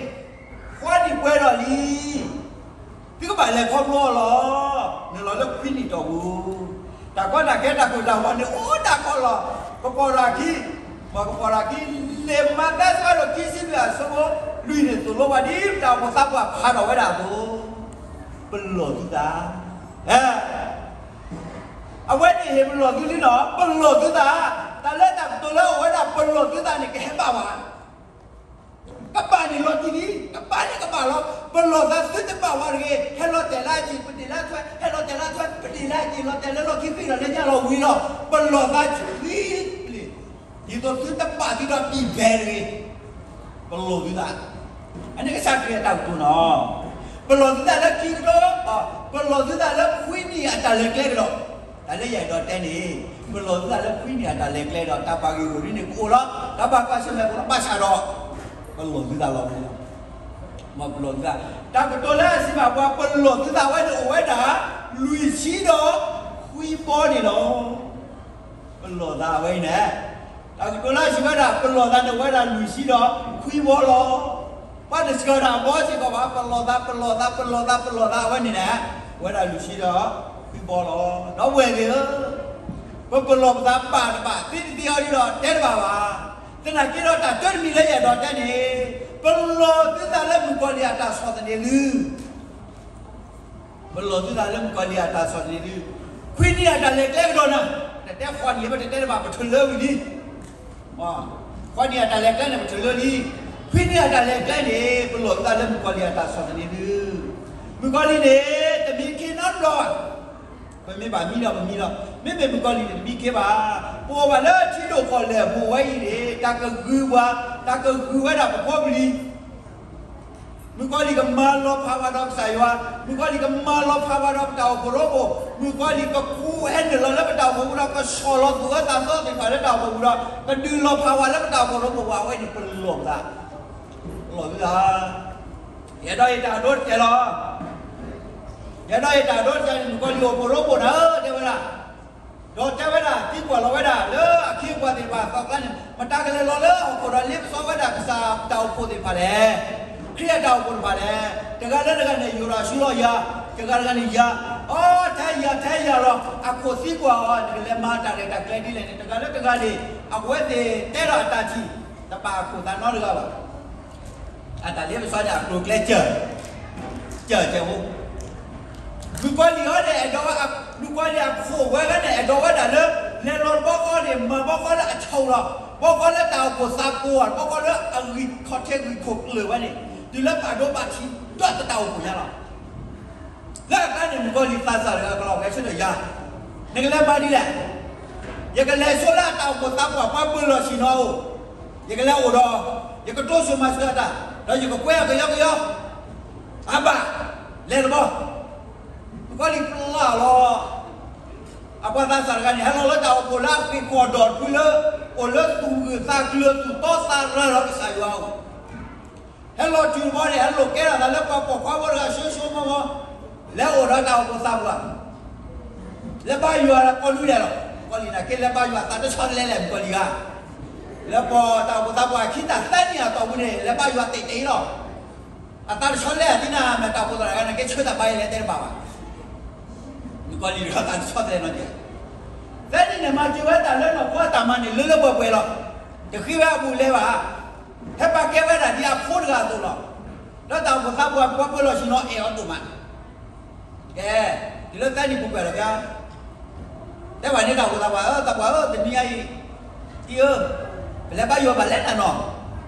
ဃီနံၣ်ပှဲၤဒီးလံ, သုကဘၣ်လဲၤခီဖျိအီၤလီၤ. နုာ်လီၤလၢခွံနံၣ်တီၢ်ပူၤ, တၢ်ကီတၢ်ခဲတၢ်ကိၢ်တၢ်ဂီၤန့ၣ်အိၣ်ဒၣ်ကီးလီၤ. ကပီၤတၢ်ခံ, ပကပီၤတၢ်ခံ, လံာ်မးသဲဆၢဒိၣ်ခံဆံလွံၢ်အဆၢဖိလွံၢ်န့ၣ် သိၣ်လိပှၤဒ်ပတၢ်အိၣ်ဖှိၣ်သးပှၢ်ဖးထီၣ်ဝဲဒၣ်အသိး, ပလီၢ်သုသး အဝဲန့ၣ်ဟ့ၣ်ပလီၢ်သုလံနီၤ, ပလီၢ်သုသး, တၢ်လၢတၢ်ကတိၤလၢအဝဲဒၣ်ပလီၢ်သုသးန့ၣ် ကဟဲဘၣ်ဝဲ, ကဘၣ်န့ၣ်လီၤတံၢ်လံ, ကဘၣ်န့ၣ်ကဘၣ်လီၤ. ပလီၢ်သးသုတဘၣ်ဝဲတဂ့ၤ, ဟဲလီၤတဲာ်လၢအက့ၢ် ပတ့ၢ်လၢထွဲ, ဟဲလီၤတဲာ်လၢထွဲ ပတ့ၢ်လၢအက့ၢ် လီၤတဲာ်လၢလီၢ်ခံဃံဒီးလၢညါလီၤဝံၤလီၤ. ပလီၢ်သးဆံလံ, ဒ်သိးသုတဘၣ်သုဒီးပံာ်ဖဲတဂ့ၤ, ပလီၢ်သုသး အန့ၣ်ကစၢ်ခရံာ်အတၢ်ကတိၤနီၤ, ပလီၢ်သုသးလၢခံကဒီး, ပလီၢ်သုသးလၢခွံနံၣ်အတၢ်လဲၤကျဲကဒီး, တၢ်လၢယအဲၣ်ဒိးတဲန့ၣ်, ပလီၢ်သုသးလၢခွံနံၣ်အတၢ်လဲၤကျဲဒီး တၢ်ဘၣ်ဂ့ၢ်ဂီၢ်ဒ်န့ၣ်ကအိၣ်လီၤ, တၢ်ဘၣ်ကွၢ်ဆၢၣ်မဲာ်ကအိၣ်လီၤ, ဘၣ်ဆၣ်ဒီး ပလီၢ်သုသးလီၤ. မ်ပလီၢ်သုသး, တၢ်ကတိၤလၢအစံးဘၣ်ပှၤ ပလီၢ်သုသးဝဲန့ၣ်အိၣ်ဝဲဒၣ် လွံၢ်ဆံဒီးခွံဘီန့ၣ်လီၤ. ပလီၢ်သးဝဲအံၤန့ၣ်, တၢ်ကတိၤလၢအစံးဝဲဒၣ် ပလီၢ်သးန့ၣ် ဝဲဒၣ်လွံၢ်ဆံဒီးခွံဘီလီၤ. ပှၤတဆှၢဒၣ်အဘီစ့ၢ်ကီးဘၣ်, ပလီၢ်သး ပလီၢ်သး ပလီၢ်သး ပလီၢ်သးဝဲန့ၣ်န့ၣ်, ဝဲဒၣ်လွံၢ်ဆံဒီးခွံဘီလီၤ. ဒီပုၢ်ဝဲၢ်သ့ၣ်ဧၢ, ပပလီၢ်ပသးဘၣ်တဘၣ် သ့တသ့အီၤဒ်ဒီးတဲတဘၣ်ဘၣ်. သနာ်က့ဒီးတၢ်တၢတမံၤလၢယအဲၣ်ဒိးတဲန့ၣ်, ပလီၢ်သုသးလၢမုၣ်ကီၤလံၢ်အတၢ်ဆီၣ်သနံးသု ပလီၢ်သုသးလၢမုၣ်ကီၤလံၢ်အတၢ်ဆီၣ်သနံးသု, ခွံနံၣ်အတၢ်လဲၤကျဲကဒီးနၤ, တတဲဃီနံၣ် ပတတဲတဘၣ် ပထုးလၢဝံၤလံ. ဃီနံၣ်အတၢ်လဲၤကျဲန့ၣ် ပထုးလၢလံ. ခွံနံၣ်အတၢ်လဲၤကျဲန့ၣ် ပလီၢ်သုသးလၢမုၣ်ကီၤလံၢ်အတၢ်ဆီၣ်သနံးသု, မုၣ်ကီၤလံၢ်န့ၣ် တမံခ့နီတဘျီဘၣ်. ပမ့ၢ်ဘၣ်မံဒီးပမံလီၤ. မ့မ့ၢ်မုၣ်ကီၤလံၢ်န့ၣ် တမံခ့ဘၣ်. ပအိၣ်ဘၣ်လၢထံဒိၣ်ကီၢ်လဲၢ်အပူၤဝဲအံၤန့ၣ် တၢ်ကဂုၤပှၤ, တၢ်ကဂုၤဝဲဒၣ်ပဖိပလံၤ မုၣ်ကီၤလံၢ်ကမၤလီၤဖးဝဲဒီးကစၢ်ယွၤ, မုၣ်ကီၤလံၢ်ကမၤလီၤဖးဝဲဒီးပတၢ်အိၣ်ဖှိၣ်ရိဖှိၣ်, မုၣ်ကီၤလံၢ်ကခူဟဲနုာ်လီၤလၢပတၢ်အိၣ်ဖှိၣ်ပူၤဒီး ကဆီၣ်လီၤသူၣ်အၢသးသီသ့ၣ်တဖၣ်လၢတၢ်အိၣ်ဖှိၣ်ပူၤဒီး ကဒုးလီၤဖးဝဲလၢပတၢ်အိၣ်ဖှိၣ်ရိဖှိၣ်ပူၤ, အဝဲန့ၣ်ပလီၢ်ပသး, ပလီၢ်ပသး. ယအဲၣ်ဒိးယတၢ်ဒိတကဲလီၤ. ယအဲၣ်ဒိးယတၢ်ဒိတကဲန့ၣ် မုၣ်ကီၤလံၢ်အိၣ်ဖှိၣ်ရိဖှိၣ်နၤဧၢ တဲဝဲဒၣ် ဒီးတဲဝဲဒၣ် သံကွၢ်လီၤဝဲဒၣ်လၢအခ့အပှၤသ့ၣ်တဖၣ်အသီကျါန့ၣ်, မတၤကလဲၤလီၤလၢဟီၣ်ခိၣ်ဒီးလ့ပစီဝဲဒၣ်ကစၢ်တၢ်အိၣ်ဖှိၣ်သ့ၣ်တဖၣ်လဲၣ်. ခရံာ်အတၢ်အိၣ်ဖှိၣ်တဖၣ်လဲၣ်. တဂၤလၢတဂၤန့ၣ် ယိၣ်ဒီးဆူလီၤယၤ, တဂၤတဂၤန့ၣ်ယၤ, အီ ထဲယၤထဲယၤလီၤ. အခိၣ်သံကွၢ်အီၤ နကလဲၤမၤတၢ်ရဲၣ်တၢ်ကျဲၤဒ်လဲၣ်န့ၣ် တဂၤလၢတဂၤန့ၣ် အဝဲသ့ၣ်တဲဒီးအတၢ်ထံၣ်, တဘၣ်အခိၣ်သးနီတဂၤဘၣ်. အတၢ်လ့ပစီန့ၣ် အကျိၤအကျဲစၢၤ, စၢၤစၢၤဖိ မုၣ်ကီၤလံၢ်အီၤန့ၣ် အဲၣ်ဒိးဝဲ, မုၣ်ကီၤလံၢ်အခိၣ်ဝဲဂၤန့ၣ် အဲၣ်ဒိးဝဲဒၣ်လၢ လဲၤလီၤတဘျီဃီန့ၣ် မၤဘျီဃီလၢအဆိးလီၤ, ဘျီဃီလၢတၢ်အိၣ်ဖှိၣ်သးပှၢ်, ဘျီဃီလၢအဂံၢ်ခီၣ်ထံးဂံၢ်ခိၣ်ကျၢၢ်ဝဲန့ၣ် တုၤလၢဘၣ်ဒိဘၣ်ထံးဒီးတၢ်အိၣ်ဖှိၣ်ညါလီၤ. လၢအကျါန့ၣ် မုၣ်ကီၤလံၢ်သးစၢ်တဂၤကလီၤဂဲၤဆၢထၢၣ်ယၤ, နကလဲၤမၤဒ်လဲၣ်. ယကလဲၤဆိလၢအတၢ်အိၣ်ဖှိၣ်သးပှၢ် ပှၤပၢၤလီၢ်ဆ့ၣ်နီၤအအိၣ်, ယကလဲၤအိၣ်ဒီး ယကတိစၢၤမၤစၢၤအတၢ်, ဒီးယကကွဲအကယီကယီ, အဘၣ်, လဲၤတဘျီ. မုၣ်ကီၤလံၢ်ပျၢ်လီၤ အပှၤသးစၢ်တဂၤန့ၣ် ဟဲလီၤလၢတၢ်အိၣ်ဖှိၣ်လၢအဃ့ၢ်ကီၢ်ဒီးတဖုလၢ အိၣ်လၢသူၣ်ဂၢၢ်သးကျၢၤ သူၣ်တီသးရၤဒီးကစၢ်ယွၤအအိၣ်, ဟဲလီၤတုၤတဘျီန့ၣ် ဟဲလိာ်ကဲထီၣ်သးလၢပှၤပိာ်ခွါဖိတဂၤ ဆိဆိမိၣ်မိၣ်, လဲၤအိၣ်ဒီးတၢ်အိၣ်ဖှိၣ်သးပှၢ်, လဲၤဘါယွၤကိးနွံဒဲးလီၤ. မုၣ်ကီၤလံၢ်န့ၣ် က့ၤလဲၤဘါယွၤသးတဆီတလဲလဲၣ် မုၣ်ကီၤလံၢ်ဧါ. လၢပှၤတၢ်အိၣ်ဖှိၣ်သးပှၢ် ခံတၢ်သၢနံၣ်အတီၢ်ပူၤန့ၣ် လဲၤဘါယွၤတ့ၢ်တ့ၢ်လီၤ. အသးတဆီတလဲ အသံန့ၣ် မ့ၢ်တၢ်အိၣ်ဖှိၣ်သးတဂၤန့ၣ် က့ၤဆၢတၢ်ဘါယွၤလဲၤတဲတဘၣ်ဘၣ်. မုၣ်ကီၤလံၢ်ဒီးသးတဆီတလဲနီတဂၤ. သၢနံၣ်န့ၣ် မၤစၢၤဝဲတၢ်လၢနီၢ်ခိအတၢ်မၤန့ၣ် လၢလၢပှဲၤပှဲၤလီၤ. တဃ့ဝဲအဘူးအလဲဘၣ်. ဟဲပာ်ကဲဝဲဒၣ်ဒ်အဖိတဂၤအသိးလီၤ. ဒီးတၢ်အိၣ်ဖှိၣ်သးပှၢ် ပှၤပၢၤလီၢ်ဆ့ၣ်နီၤအဲၣ်အီၤဒိၣ်မး. ကဲ, တုၤလၢသၢနံၣ်ပူၤကွံာ်လီၤဘၣ်. တဲဘၣ်န့ၣ်တၢ်အိၣ်ဖှိၣ်သးပှၢ်ဧၢ, သးပှၢ်ဧၢ, တနံၤညါ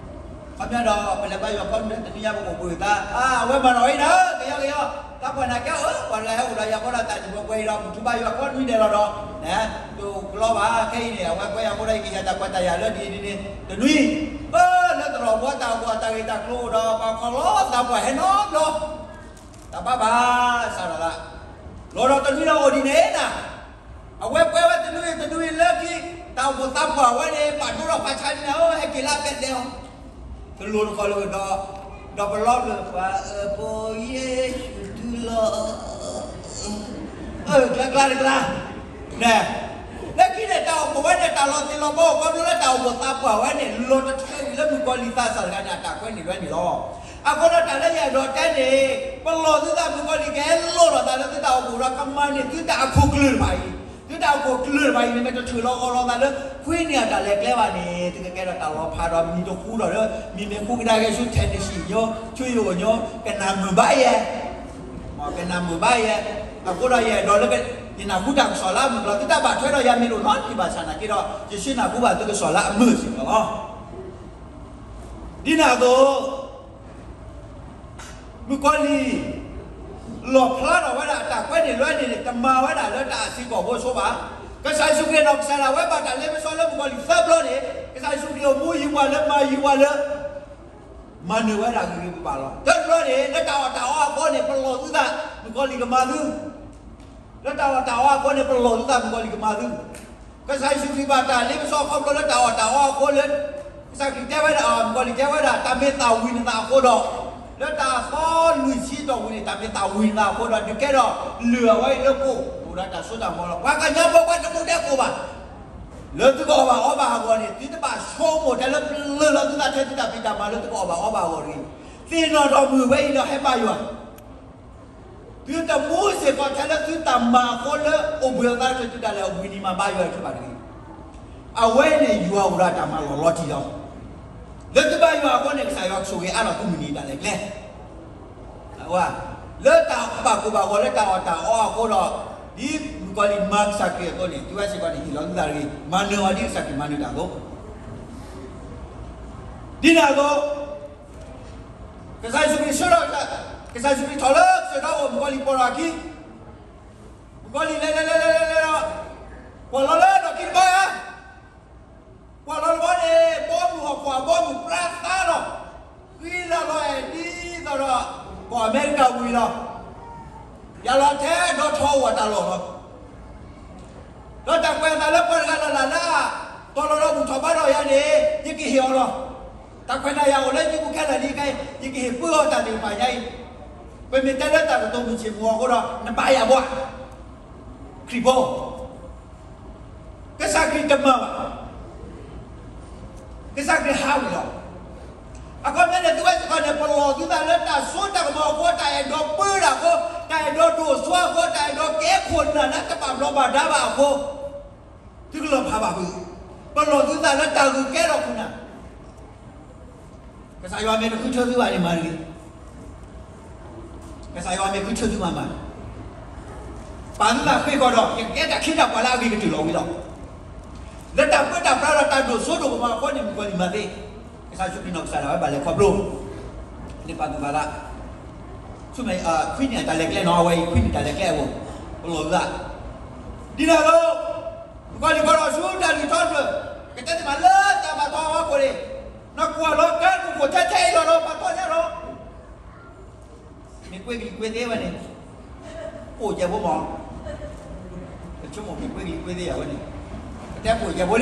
အံၤ, တံၤဧၢ, ပလဲၤဘါယွၤဘၣ်လဲၣ်နၤနီၤ. ခီပညီဒီး ပလဲၤဘါယွၤကိးနွံဒဲး တနံၤညါပကအိၣ်ဘှံးသး, အါ အဝဲမၤနီၣ်အံၤနၤ, ကယီကယီ, သးပှၢ်န့ၣ်ကဲဧၢ, ပှၤတဂၤဟဲအိၣ်ဒီးယၤဃီဒီး တၢ်နံၣ်ပှဲၤပှဲၤအံၤဒီး ပထုးဘါယွၤကိးနွံဒဲးလီၤဒီး, တကျီဘၣ်, ခဲအံၤန့ၣ် အဝဲကွဲယၤဃီဒီး ယကဟ့ၣ်တၢ်ခွဲးတၢ်ယာ်လၢဒ်အံၤဒ်န့ၣ် တနွံ, ပလၢတရီၢ်ဘီတၢ်အိၣ်ဖှိၣ်အတၢ်ဂ့ၢ်တၢ်ကျိၤအိၣ်ဒီး ပှၤခီလီၤသးပှၢ်ဟဲနီတဘျီ တၢ်ဘၣ်ဘၣ် စးထီၣ်သး, လီၤဒီးတနွံဒီးအိၣ်ဒ်န့ၣ်နၤ, အဝဲကွဲဝဲတနွံတနွံလၢခံ, တၢ်အိၣ်ဖှိၣ်သးပှၢ်ဝဲန့ၣ် ပာ်ဒိၣ်ထီၣ်ပာ်ဆါဒ်န့ၣ်ဧၢ, ဟဲက့ၤလၢအပဲာ်တဲအီၤ, တလိၣ်တခီလၢဒီး, ဒီးပလီၢ်ဘျၢၣ်ပှၤအၢဖိယ့ၣ်ၡူးတုၤလီၤ, အၢ ကျါကျါတကျါ, နဲ, လၢခံ တၢ်အိၣ်ဖှိၣ်ဝဲန့ၣ် တၢ်လီၤသ့ၣ်လီၤဘီအိၣ် ခီဖျိလၢတၢ်အိၣ်ဖှိၣ်သးပှၢ်ဝဲန့ၣ် လီၤတထၢအံၤလၢမုၣ်ကီၤလံၢ်သးစၢ်တဂၤန့ၣ် အတၢ်ကွဲးန့ၣ်လွဲန့ၣ်လီၤ. အဃိဒီးတၢ်လၢယအဲၣ်ဒိးတဲန့ၣ် ပလီၢ်သုသးမုၣ်ကီၤလံၢ်ကဟဲလီၤလီၤသးလၢသုတၢ်အိၣ်ဖှိၣ်ဒီးကမၤန့ၢ်သုတၢ်အခိၣ်ကျၢၢ်တဖၣ်အံၤ, သုတၢ်အခိၣ်ကျၢၢ်တဖၣ်အံၤ မ့မ့ၢ်တထုးလီၤဂီၤလီၤသးလၢ ခွံနံၣ်အတၢ်လဲၤကျဲဘၣ်န့ၣ် သုကကဲထီၣ်တၢ်လီၤဖးဒီးမံၤတဃူဒီး မံၤမ့ၢ်ဃူကဒါက့ၤဆူ Tennessee ညီ ဆူယအိၣ်ညီ ကနၣ်မုာ်ဘၣ်ယဲ ကနၣ်မုာ်ဘၣ်ယဲ, အဃိဒီးယအဲၣ်ဒိးလၢ ယနၢ်ဟူတၢ်ကစီၣ်လၢအမုာ်လီၤ သုတၢ်ဘၣ်ထွဲဒီးယၤမ့ၢ်လိာ်နီတဘျီဘၣ်ဆၣ်နာ်က့ဒီး ယဆ့နၢ်ဟူဘၣ်သုကစီၣ်လၢအမုာ်စ့ၢ်ကီးလီၤ. ဒ်န့ၣ်အသိး မုၣ်ကီၤလံၢ် လီၣ်ဖျါထီၣ်ဝဲဒၣ်အတၢ်ကွဲးန့ၣ်လွဲန့ၣ်န့ၣ် တမၤဝဲဒၣ်လၢတၢ်အဆံးကီၢ်ဖိအဆိဘၣ်. ကစၢ်ယ့ၣ်ၡူးခရံာ်နီၢ်ကစၢ်ဒၣ်ဝဲဘၣ်တၢ်လ့ပစီလၢမုၣ်ကီၤလံၢ်သၢဘျီန့ၣ် ကစၢ်ယ့ၣ်ၡူးခရံာ်အိၣ်မူယံၤပှၤလၢမၤယံၤပှၤလၢ မၤနၢၤဝဲဒၣ်ဂ့ၤဂ့ၤဘၣ်ဘၣ်လီၤ. တဘျီန့ၣ် လၢတၢ်အီၣ်တၢ်အီအဃိန့ၣ် ပလီၢ်သုသး မုၣ်ကီၤလံၢ်ကမၤသု လၢတၢ်အီၣ်တၢ်အီအဃိန့ၣ် ပလီၢ်သုသး မုၣ်ကီၤလံၢ်ကမၤသု. ကစၢ်ယ့ၣ်ၡူးခရံာ်ဘၣ်တၢ်လ့ပစီခီဖျိလၢတၢ်အီၣ်တၢ်အီအဃိလၢ ကစၢ်ခရံာ်တဲဝဲဒၣ် မုၣ်ကီၤလံၢ်တဲဝဲဒၣ် တၢ်မ့ၢ်သၣ်ဝံၤနသးအဃိဒီး လၢတၢ်အသီလွံၢ်ဆံတီၢ်ပူၤန့ၣ် တၢ်မ့ၢ်သၣ်ဝံၤနသးအဃိဒီး ဒုးကဲထီၣ်လၢၢ်အဝဲအံၤလၢပအိၣ်ဒီးတၢ်စိတၢ်ကမီၤလီၤ. ပှၤကညီဖိပှၤတမူတကိးဘၣ် လၢသုကအီၣ်ဘၣ်အီဘၣ်အဂီၢ်န့ၣ် သုတဘၣ်ဆိကမိၣ်ထဲလၢပလၢၢ်လီၤသုသးထဲ သုတၢ်ဖံးတၢ်မၤလၢသုကအီၣ်ဘၣ်အီဘၣ်အဂီၢ်တဂ့ၤ. သ့ၣ်နီၣ်ထီၣ်မုၢ်ဝဲအံၤဒီးဟဲဘါယွၤ သုတမူစ့ၢ်ကီးထဲလၢသုတၢ်မၤအဃိလၢအိၣ်ဘှံးအသးတချုး သုတၢ်လဲၤအိၣ်ဘှံးနံၤမၤဘါယွၤတဖုဘၣ်တဂ့ၤ. အဝဲန့ၣ်ယွၤအိၣ်ဒီးတၢ်မၤလီၢ်လီၤတံၢ်လီၤ. လၢသုဘါယွၤအဃိန့ၣ် ကစၢ်ယွၤကဆိၣ်ဂ့ၤအါထီၣ်သုမုၢ်နံၤတၢ်လဲၤကျဲ လၢတၢ်ဘၣ်ကိၢ်ဘၣ်ဂီၤလၢတၢ်အီၣ်တၢ်အီအဃိဒီး ဒ်မုၣ်ကီၤလံၢ်မၤကစၢ်ခရံာ်အသိးန့ၣ် သုဝဲစ့ၢ်ကီးန့ၣ် ဟ့ၣ်လီၤသုသးတဂ့ၤ မၤနၢၤအီၤဒ်ကစၢ်ခရံာ်မၤနၢၤတၢ်အသိး ဒ်န့ၣ်အသိး ကစၢ်ယ့ၣ်ၡူးခရံာ်ဆှၢထီၣ် ကစၢ်ယ့ၣ်ၡူးခရံာ်ထီၣ်လၢကစၢၢ်ဒီးအိၣ် မုၣ်ကီၤလံၢ်ပိာ်ထီၣ်အခံ မုၣ်ကီၤလံၢ်လဲၤလဲၤလဲၤလဲၤလဲၤလဲၤဒီး ကွၢ်လီၤလၢဒီးခံတဘီဧါ ကွၢ်လီၤတဘီန့ၣ် ဘီမုၢ်ဟီၣ်ကွၢ်ဘီမုၢ်ပြါသါလီၤ. ဃံလၤလီၤအဲၣ်ဒ်သိးဒီး ကီၢ်အမဲရကၤဝံၤလီၤ. ယၤလီၤထဲဒီးထီၣ်ဝဲတၢ်လီၢ်လီၤ. ဒီးတၢ်ကွဲးအသးလၢပှၤတဂၤလၢ်လၢ်လၢ တီၤလီၤဒီးဘူၣ်ထီၣ်ဘါထီၣ်ယၤန့ၣ် ယကဟ့ၣ်အီၤလီၤ. တၢ်ခွဲးတၢ်ယာ်အိၣ်လၢယပူၤခဲလၢာ်လံခဲအံၤ ယကဟ့ၣ်ပှ့ၤအီၤတၢ်သ့ၣ်တဖၣ်ညါအံၤ, ပမ့ၢ်တဲလၢတၢ်ကတိၤမုၢ်ဆ့ၣ်မုၢ်ဂီၤအဃိဒီး နဘါယွၤဘၣ် ခရံာ်ဖိ ကစၢ်ခရံာ်တမၤဘၣ်. ကစၢ်ခရံာ်ဟးဝံၤလီၤ. အခီပညီန့ၣ် သုဝဲစ့ၢ်ကီးန့ၣ် ပလီၢ်သုသးလၢတၢ်စိတၢ်ကမီၤအဃိ, တၢ်အဲၣ်ဒိးပၢတၢ်အဃိ, တၢ်အဲၣ်ဒိးဒိၣ်စိအဃိ, တၢ်အဲၣ်ဒိးကဲခိၣ်နၢ်လၢတဘၣ်ဘျီးဘၣ်ဒါဘၣ်အဃိ, သုကလီၤဖးဘၣ်ဖုး, ပလီၢ်သုသးလၢတၢ်ဂုာ်ကဲထီၣ်ခိၣ်နၢ် ကစၢ်ယွၤမ့ၢ်တဃုထၢသုဘၣ်န့ၣ်မၤတဂ့ၤ. ကစၢ်ယွၤမ့ၢ်ဃုထၢသုမၤမၤ, ပာ်သုသးဃ့ၢ်ကီၢ်ဒီး ယကကဲတၢ်ခ့တၢ်ပှၤလၢအဂ့ၤကတၢၢ်လီၤဝံၤလီၤ. လၢတၢ်ပၢတၢ်ပြးဒီးတၢ်ဒိၣ်စိဒိၣ်ကမီၤအဃိန့ၣ် မုၣ်ကီၤလံၢ်မၤသ့, ကစၢ်ယ့ၣ်ၡူးခရံာ်နီၢ်ကစၢ်ဒၣ်ဝဲဘၣ်လဲၤခီဖျိ, န့ၣ်ပာ်သူၣ်ပာ်သး, ဆူမဲာ် ခွံနံၣ်အတၢ်လဲၤကျဲနီၤ အဝဲအံၤ ခွံနံၣ်တၢ်လဲၤကျဲအဂီၢ်, ပလီၢ်သုသး, ဒ်န့ၣ်အသိး မုၣ်ကီၤလံၢ်ခီဒီးဆူတၢ်လုၢ်ထီၣ်တဖျၢၣ်, ကတဲသ့မးလၢတၢ်ဘၣ်ထီအဝဲခိၣ်န့ၣ်, နကွၢ်လီၤကါကအိၣ်ထဲထဲအံၤလီၤဒီးဘၣ်ထီညါလီၤ. မ့ၢ်ကွ့ကလံၤကွ့သ့ဝဲန့ၣ်, အိၣ်ကဲဖိမး, ပဆိကမိၣ်မ့ၢ်ကွ့ကလံၤကွ့သ့ယၤဝဲန့ၣ်, ပတဲပအိၣ်ကဲဖိလံ.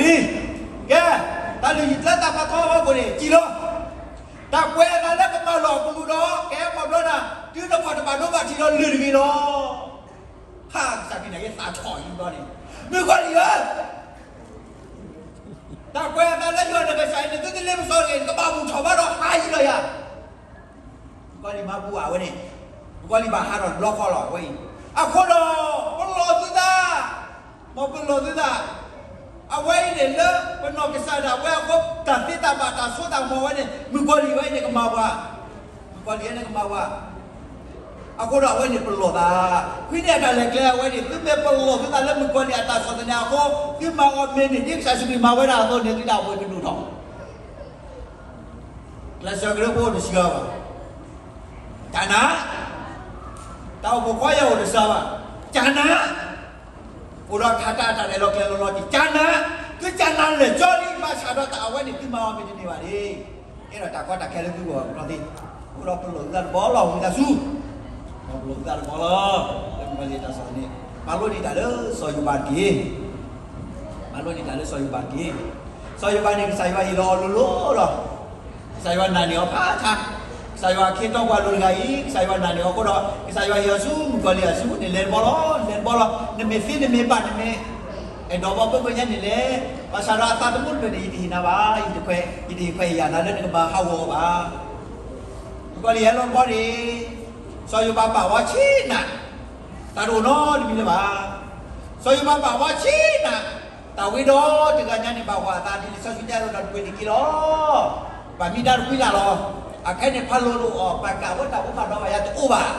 ကဲ, တၢ်လုၢ်ဟံၣ်လၢတၢ်ဘၣ်ထီအဝဲခိၣ်န့ၣ် စံၣ်လီၤ. တၢ်ကွဲးအသးလၢကမၤလီၢ်ကလူးဒီး ကဟဲခီဖျိနၤ, တုၤနခီၣ်တဘၣ်ဒိဘၣ်ထံးဒီးလၢၢ်တဂ့ၤလီၤ. ဖးကစၢ်ခရံာ်န့ၣ် ယသးထီၣ်အံၤဘျီန့ၣ်, မုၣ်ကီၤလံၢ်ဧၢ, တၢ်ကွဲးအသးလၢယွၤနကစၢ်အံၤန့ၣ် သုတလ့ပစီတဂ့ၤ, နကဘၣ်ဘူၣ်ထီၣ်ဘါထီၣ်ဟးယံၤလီၤယၤ. မုၣ်ကီၤလံၢ်မၤဘူၣ်အဝဲန့ၣ်, မုၣ်ကီၤလံၢ်ဘၣ်ဟးထီၣ်တဘျီဃီလီၤအဝဲအံၤ, အဃိဒီး ပလီၢ်သုသး, မ်ပလီၢ်သုသး, အဝဲအံၤန့ၣ်လၢပနီၢ်ကစၢ်ဒၣ်ဝဲအဃိ တၢ်သ့တၢ်ဘၣ်တၢ်စိတၢ်ကမီၤဝဲန့ၣ် မုၣ်ကီၤလံၢ်ဝဲအံၤန့ၣ်ကမၤပှၤ, မုၣ်ကီၤလံၢ်ဝဲန့ၣ်ကမၤပှၤ အဃိဒီးအဝဲန့ၣ်ပလီၢ်သး, ခွံနံၣ်အတၢ်လဲၤကျဲအဝဲန့ၣ် သုမ့ၢ်ပလီၢ်သုသးလၢမုၣ်ကီၤလံၢ်အတၢ်ဆီၣ်သနံးအဃိ, သုမၤအီၤမ့ၢ်န့ၢ်ဒ်ကစၢ်ယ့ၣ်ၡူးခရံာ်မၤဝဲဒၣ်အသိးန့ၣ် သုတၢ်အိၣ်ဘှံးကဒိၣ်ထီၣ်, ကျဲးစၢးကရၢဖိအိၣ်တစှၤဘၣ်, ကနၤ, တၢ်အိၣ်ဖှိၣ်ခွါယဲၢ်အိၣ်တစှၤဘၣ်, ကနၤ အိၣ်ဒီးခးတၢ်အတၢ်လဲၤလီၤကျဲၤလီၤလီၤတံၢ် ကနၤ, သုကနၤလၢာ်ကၠီလံ ဘၣ်ဆၣ်ဒီးတၢ်အဝဲန့ၣ်သုမၤအီၤမ့ၢ်တန့ၢ်ဘၣ်န့ၣ်, ကဲထီၣ်တၢ်ကီတၢ်ခဲလၢသုဂီၢ်အဘျီသ့, အဃိဒီးပလီၢ်သုသးတဘီလီၤဝံသးစူၤ, ဒီးပလီၢ်သုသးတဘီလီၤ, လၢမုၣ်ကီၤလံၢ်အတၢ်ဆီၣ်သနံး, မၤလိန့ၢ်တၢ်လၢစီၤယိၤဘးတက့ၢ် မၤလိန့ၢ်တၢ်လၢစီၤယိၤဘးတက့ၢ်. စီၤယိၤဘးန့ၣ် ကစၢ်ယွၤဟ့ၣ်လီၤအီၤလိၤလိၤဒီး, ကစၢ်ယွၤနာ်န့ၢ်အီၤဖးဆါ, ကစၢ်ယွၤအခ့အတီပှၤလိၤတဂၤအံၤ ကစၢ်ယွၤနာ်န့ၢ်အီၤအဃိဒီး ကစၢ်ယွၤဟ့ၣ်အီၤဆူမုၣ်ကီၤလံၢ်အစုပူၤန့ၣ် လဲၤတဘီလီၤ, လဲၤတဘီလီၤ, နမ့ၢ်သ့နမ့ၢ်ဘၣ်နမ့ၢ် ဒီးဘီဘၣ်ဘၣ်ညါန့ၣ်လဲၣ်, ဘၣ်ဆၣ်ဒီးအသးသမူတဖျၢၣ်န့ၣ် ယတဟ့ၣ်နၤဘၣ်, ယတခွဲးယယာ်နၤလၢနကဘၣ်ဟးဂီၤဘၣ်. နကီၢ်လံဟဲလီၤဘီန့ၣ်, စီၤယိၤဘးပာ်ဝဲဆ့နၤ, တၢ်တအိၣ်နီတမံၤလၢၤဘၣ်. စီၤယိၤဘးပာ်ဝဲဆ့နၤ, တၢ်ဝံၤဒီးတဂၤညါန့ၣ် ဘၣ်ဝဲအသးဒ်လံာ်စီဆှံတဲအသိးဒီး တပှ့ၤန့ၢ်က့ၤလီၤ. ဘၣ်မံဒါတကွံလၢ်လီၤ. အခဲန့ၣ် ဖးလိာ်လိာ်အီၤ ဘၣ်တၢ်ဝဲတၢ်ဖိဘၣ်ဒီးဘၣ်ယၤတအိၣ်ဘၣ်.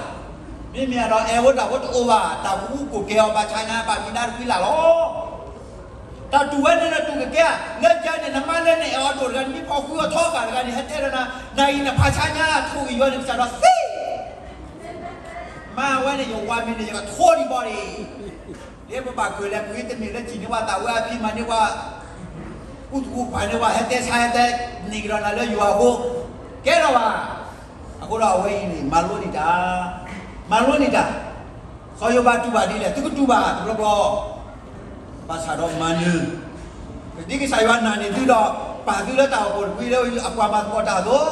မ့မ့ၢ်ဒီးအဲၣ်ဝဲတၢ်ဖိတအိၣ်ဘၣ်, တၢ်ကူကူၣ်ကဲအီၤဘၣ်ဆါညါ ဘၣ်မံဒါတကွံလၢ်လီၤ. တၢ်တူၢ်ဝဲန့ၣ်နတူၢ်ကကဲဧါ, လၢကဲန့ၣ် နမါလၢနအဲၣ်အီၤဒိၣ်တဂၤန့ၣ် မ့ၢ်ဖီၣ်ဃုအီၤထီဘၣ်တဂၤန့ၣ် ဟဲတဲဒီးနၤ, နအံၤနဖးဆါညါ ထိၣ်ဂ့ၢ်ယွၤန့ၣ် ကစၢ်ဒီးသ့ မါဝဲန့ၣ် ယဝၤမ့ၢ်န့ၣ် ယကထိဒံးဘီဒံး. ဒ်ပဘၣ်ကၢၢ်လဲၤပှ့ၤတမ့ၢ်လၢစံၣ်န့ၢ်ဝဲသးဝဲအဖံးမၤန့ၢ်ဝဲ, ကူသူၣ်ကူပာ်န့ၢ်ဝဲဟဲတဲဆါဟဲတဲန့ၢ်ကဒီးနၤလၢယွၤအဃိ, ကဲထီၣ်ဘၣ်. အဃိဒီးအဝဲအံၤန့ၣ် မၤလိန့ၢ်တၢ်, မၤလိန့ၢ်တၢ်. စီၤယိၤဘးတူၢ်ဘၣ်ဒ်လဲၣ်, သုကတူၢ်ဘၣ်တဘျီဘျီ, ဘၣ်ဆၣ်ဒီးမၤနၢၤ, ဒ်ကစၢ်ယွၤနာ်န့ၢ်သုဒီး ပာ်သုလၢတၢ်အိၣ်ဖှိၣ်တဖုလၢအပှၤမၤသကိးတၢ်အသိး က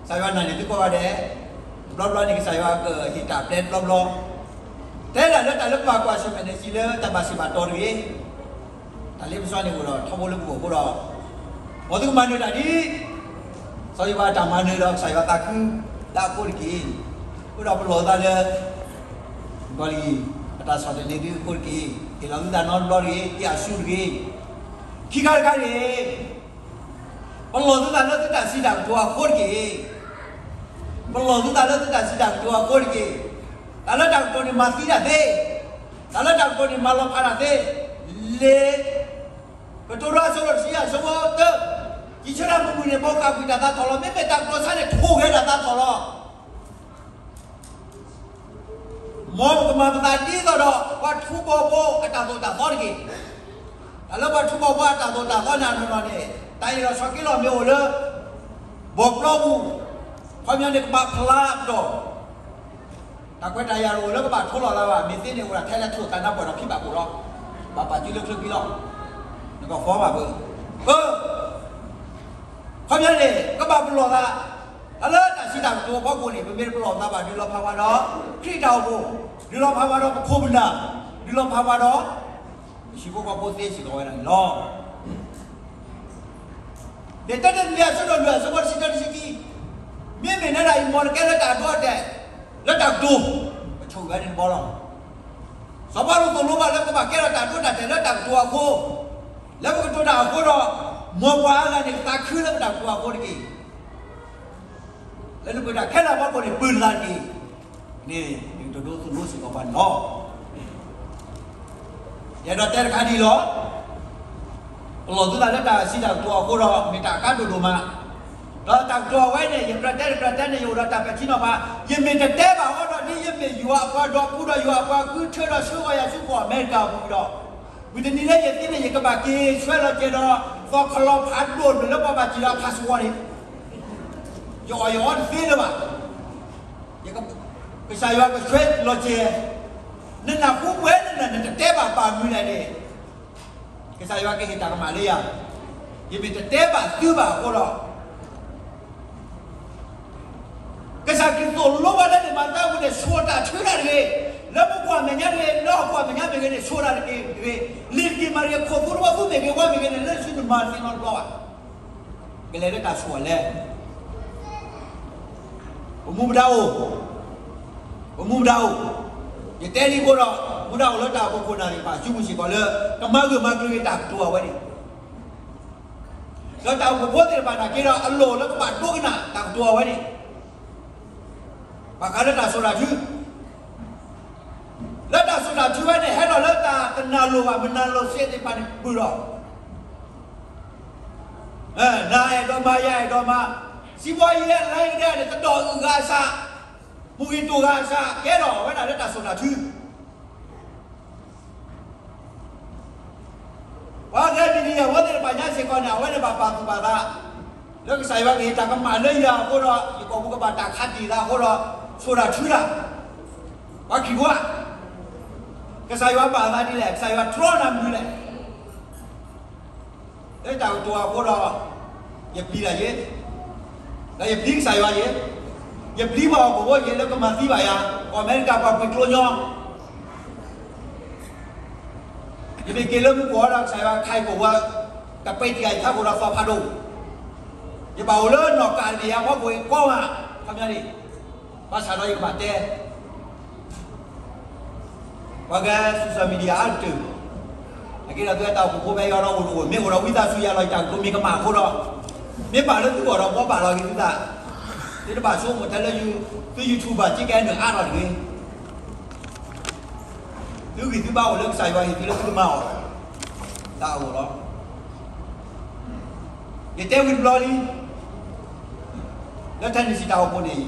စၢ်ယွၤနာ်န့ၢ်သုကိးဂၤဒဲး, တဘျီဘျီန့ၣ် ကစၢ်ယွၤကဟ့ၣ်တၢ်ပျဲတဘျီဘျီ, တဲဒၣ်လၢတၢ်လၢပဘၣ်ကွၢ်ဆၢၣ်မဲာ်န့ၣ် စံးလၢတၢ်ဘၣ်စံးဘၣ်တီၤတဂ့ၤ, တၢ်လ့ပစီန့ၣ်အိၣ်ဒီးထီဘိလၢပဂီၢ်အဃိဒီး, မ်သုကမၤနၢၤတၢ်ဒ် စီၤယိၤဘးအတၢ်မၤနၢၤဒီးကစၢ်ယွၤသးခုလၢအဃိတက့ၢ်. အဃိဒီးပလီၢ်သးလၢ ကီၢ်လံၤ အတၢ်ဆီၣ်သနံးသုအဃိတက့ၢ်. ဟ့ၣ်လီၤသုသးနီတဘျီတဂ့ၤ, ဟ့ၣ်အစုတဂ့ၤ. ခံခါတခါန့ၣ် ပလီၢ်သုသးလၢသုတၢ်စံးတၢ်ကတိၤအဃိတက့ၢ်. ပလီၢ်သုသးလၢသုတၢ်စံးတၢ်ကတိၤအဃိတက့ၢ်. တၢ်လၢတၢ်ကတိၤန့ၣ်မၤသံတၢ်သ့, တၢ်လၢတၢ်ကတိၤန့ၣ်မၤလီၤဖးတၢ်သ့, လံာ်ကတိၤဒိအဆၢဒိၣ်တဆံယဲၢ်အဆၢဖိတၢ, ယဆၢတၢ်မုၢ်မုၢ်န့ၣ် ဘီဃၣ်ကွံာ်တၢ်သးထီၣ်လီၤ. မ့မ့ၢ်တၢ်ကတိၤဆါန့ၣ် ထိၣ်ဂဲၤတၢ်သးထီၣ်လီၤ. မ်ပကမၤပသးဒ်သိးဒီး ပှၤထူးပီၤဖိအတၢ်သိၣ်တၢ်သီတက့ၢ်. တၢ်လၢပှၤထူးပီၤဖိအတၢ်သိၣ်တၢ်သီန့ၣ်အနီၢ်နီၢ်န့ၣ် တၢ်အ့ၣ်လိာ်ဆိးက့လိာ်မ့ၢ်အိၣ်လၢ ဘီပျီပူၤ, ခီပညီန့ၣ်ကဘၣ်ဖျါပတီၢ်, တၢ်ခွဲးတၢ်ယာ်တအိၣ်လၢကဘၣ်ထိးလီၤသးဘၣ်. မ့ၢ်သ့န့ၣ်အိၣ်ဒၣ်ထဲလဲၣ် ထိၣ်သးနါပှၢ်ဒီးဖံးဘၣ်ကိၣ်လီၤ. ဘၣ်ပာ်စုလၢချၢကွံာ်လီၤ. နကဖီဘၣ်ပၢ, ခီပညီန့ၣ် ကဘၣ်ပလီၢ်သး, တၢ်လၢတၢ်စံးတၢ်ကတိၤအဖီခိၣ်န့ၣ် ပမ့ၢ်တပလီၢ်သးဘၣ် ဒုးလီၤဖးဝဲဒီး ခရံာ်တၢ်အိၣ်ဖှိၣ်, ဒုးလီၤဖးဝဲဒီးပခိၣ်ပနၢ်, ဒုးလီၤဖးဝဲဒီး ပဟံၣ်ဖိဃီဖိသ့စ့ၢ်ကီးဝဲဒၣ်န့ၣ်လီၤ. လံာ်တၢတံၤမသ့း အဆၢဒိၣ်လွံၢ် အဆၢဖိတဆံတၢ တဆံခံ, မ့မ့ၢ်နဲဒၣ်အံၤ မ်နကဲလၢတၢ်အဒိအတဲာ်, လၢတၢ်ကတိၤ, ပဆိၣ်ဂ့ၤဝဲန့ၣ်တဘျီလီၤ. စီၤပီလူးသိၣ်လိပှၤလၢပကဘၣ်ကဲထီၣ်တၢ်ဒိတၢ်တဲာ်လၢတၢ်ကတိၤအဃိ, လၢပကတိၤတၢ်အဃိဒီး, မ်ပှၤအါဂၤန့ၣ်ကသးခုလၢပတၢ်ကတိၤအဃိတက့ၢ်. လၢနပၢၢ်တၢ်ခဲလၢာ်အဖီခိၣ်န့ၣ် ပၢၢ်နသးတက့ၢ်န့ၣ် နကတိၤဒိသိၣ်လိစ့ၢ်ကီးပှၤန့ၣ်လီၤ. ယအဲၣ်ဒိးတဲတခါဒ်အံၤလီၤ. ပလီၢ်သုသးလၢတၢ်စံးတၢ်ကတိၤအဃိဒီး မ့ၢ်တၢ်အကါဒိၣ်ဒိၣ်မး, ဒီးတၢ်ကတိၤအဝဲန့ၣ် ယကြၢးတဲတကြၢးတဲန့ၣ် ယအိၣ်ဒီးတၢ်ပဲာ်ထံနီၤဖး, ယမ့ၢ်တတဲဘၣ်အဃိဒီး ဒ်ယမ့ၢ်ယွၤအပှၤဒီး ပူၤဒီးယွၤအပှၤဃုထၢဒီးဆှၢဂီၤယၤဆူကီၢ်အမဲရကၤအပူၤဒီး, မုၢ်တနံၤလၢယသံန့ၣ် ယကဘၣ်က့ၤဆှၢလီၤကဲၤဒီး သီခီလီၤဖးဒိၣ်ဒိၣ်လၢပှၤဘၣ်စံးဒီးအဖးစဝီန့ၣ်, ယအီၣ်ယအီတသ့လၢၤဘၣ်. ကစၢ်ယွၤကဆှၢလီၤကဲၤ, နနၢ်ဟူပှဲၤနနၢ် နတတဲဘၣ်ပာ်မုာ်လဲၣ်န့ၣ်, ကစၢ်ယွၤကဟ့ၣ်တၢ်ကမၣ်လၢယၤ, ယမ့ၢ်တတဲဘၣ်သုဘၣ်အဃိဒီး ကစၢ်ခရံာ်သိၣ်လိပှၤလၢန့ၣ် မၤသးဝံၤန့ၣ် ဆိၣ်တၢ်ထုတၢ်တဂ့ၤ, လၢပကွၢ်မဲာ်ညါတဂ့ၤ, လၢအကွၢ်မဲာ်ညါမ့ၢ်ဂ့ၤန့ၣ် ဆိၣ်တၢ်တဂ့ၤတဂ့ၤ, လံာ်တက့ၢ်မၤတဂ့ၤ, ခိၣ်သူတဝီသူမ့ၢ်ဂ့ၤ ဝဲမ့ၢ်ဂ့ၤန့ၣ် လၢနစုနမၤသ့နီတဘျီဘၣ်. ကလဲၤလၢတၢ်ဆိၣ်အလဲၣ် ပမူပဒါအိၣ်, ပမူပဒါအိၣ်, ယတဲဒ်အံၤအဃိဒီး မူဒါအိၣ်လၢတၢ်အိၣ်ဖှိၣ်ခိၣ်နၢ်သ့ၣ်တဖၣ် စုမုၢ်စ့ၢ်ကီးလၢ ကမၤဂၢၢ်မၤကျၢၤက့ၤတၢ်ကတိၤအဝဲန့ၣ်, ဒီးတၢ်အိၣ်ဖှိၣ်ဖိသ့ၣ်တဖၣ်နာ်က့ဒီး အလိၣ်လၢကဘၣ်ဒိကနၣ်တၢ်ကတိၤအဝဲန့ၣ်, ဘၣ်ဃးလၢတၢ်စိာ်တၢ်ထု လၢတၢ်စိာ်တၢ်ထုဝဲန့ၣ် ဟဲထီၣ်လၢတၢ်တနာ်လိာ်ဘၣ် မနာ်လိာ်သ့သ့ၣ်တဖၣ်န့ၣ် ပၢၢ်ဒီး နၤအဲၣ်ဒိးမၤ ယၤအဲၣ်ဒိးမၤ, စံးဘီယဲၢ်လၢယကဒဲးန့ၣ် တဒီးအုၣ်ဂၤအစး, မူဂ့ၤတိၢ်ဂၤအစး ကဲထီၣ်ဝဲဒၣ်လၢတၢ်စိာ်တၢ်ထု ပှၤဂဲၤမံၤဒံးယၤဝဲသ့ၣ်တဖၣ်ညါစ့ၢ်ကီးန့ၣ် အဝဲန့ၣ်ဘၣ်ပာ်သူၣ်ပာ်သး, လၢကစၢ်ယွၤကဟ့ၣ်တၢ်ကမၣ်လၢယၤအဃိဒီး ယကိာ်ပူၤကဘၣ်တၢ်ခးတံာ်သးအဃိဒီး စိာ်တၢ်ထုတၢ်, ပှၤခံးကွၢ်, ကစၢ်ယွၤဘၣ်သးဒ်လဲၣ်, ကစၢ်ယွၤတြီနၤမနုၤလဲၣ် လၢတၢ်ကတိၤအဃိဒီး ယပျံၤတၢ်ယ့, ဒီးယပျံၤကစၢ်ယွၤယ့, ယပျံၤပှၤဟီၣ်ခိၣ်ဖိယ့ လၢကမၤသံဘၣ်ယၤ, ကီၢ်အမဲရကၤပှၤပှ့ၤကျိညီ, ယမ့ၢ်က့ၤလၢမူကီၢ်ဒီး ကစၢ်ယွၤခးယကိာ်ဝဲ ကပဲာ်တံၢ်အံၤထးခိၣ်ဒီးသီဖးဒိၣ်, ယဘၣ်အိၣ်လၢနီၢ်ကးတဘ့ၣ်အဖီခိၣ်အံၤကီမး, ခီပညီန့ၣ်, ဘၣ်ဆၣ်ဒီးယကဘၣ်တဲ ပှၤဂဲၤ social media အါတက့ၢ်, အက့ဒီးသုတၢ်အိၣ်ဖှိၣ်ဖိဖဲယၤဒီးအိၣ်တအိၣ် မ့ၢ်အိၣ်ဒီးဝံသးစူၤယၤလီၤ ယတၢ်ကတိၤမ့ၢ်ကမၣ်အဃိဒီး, မ့ၢ်ဘၣ်လၢသုဂီၢ်ဒီး ဘီဘၣ်လီၤက့ၤသုသး, သုတဘၣ်ဆိကမိၣ်ထဲလၢသု YouTube ဘၣ်က့ကဲနုာ်အါထီၣ်တဂ့ၤ, သုဂံၢ်သုဘါအိၣ်လၢကစၢ်ယွၤဟ့ၣ်သုလၢသုကမၤအီၤ, တၢ်အိၣ်လီၤ. ယတဲဝံၤတဘျီလံ လၢ Tennessee တၢ်အိၣ်ဖှိၣ်န့ၣ်,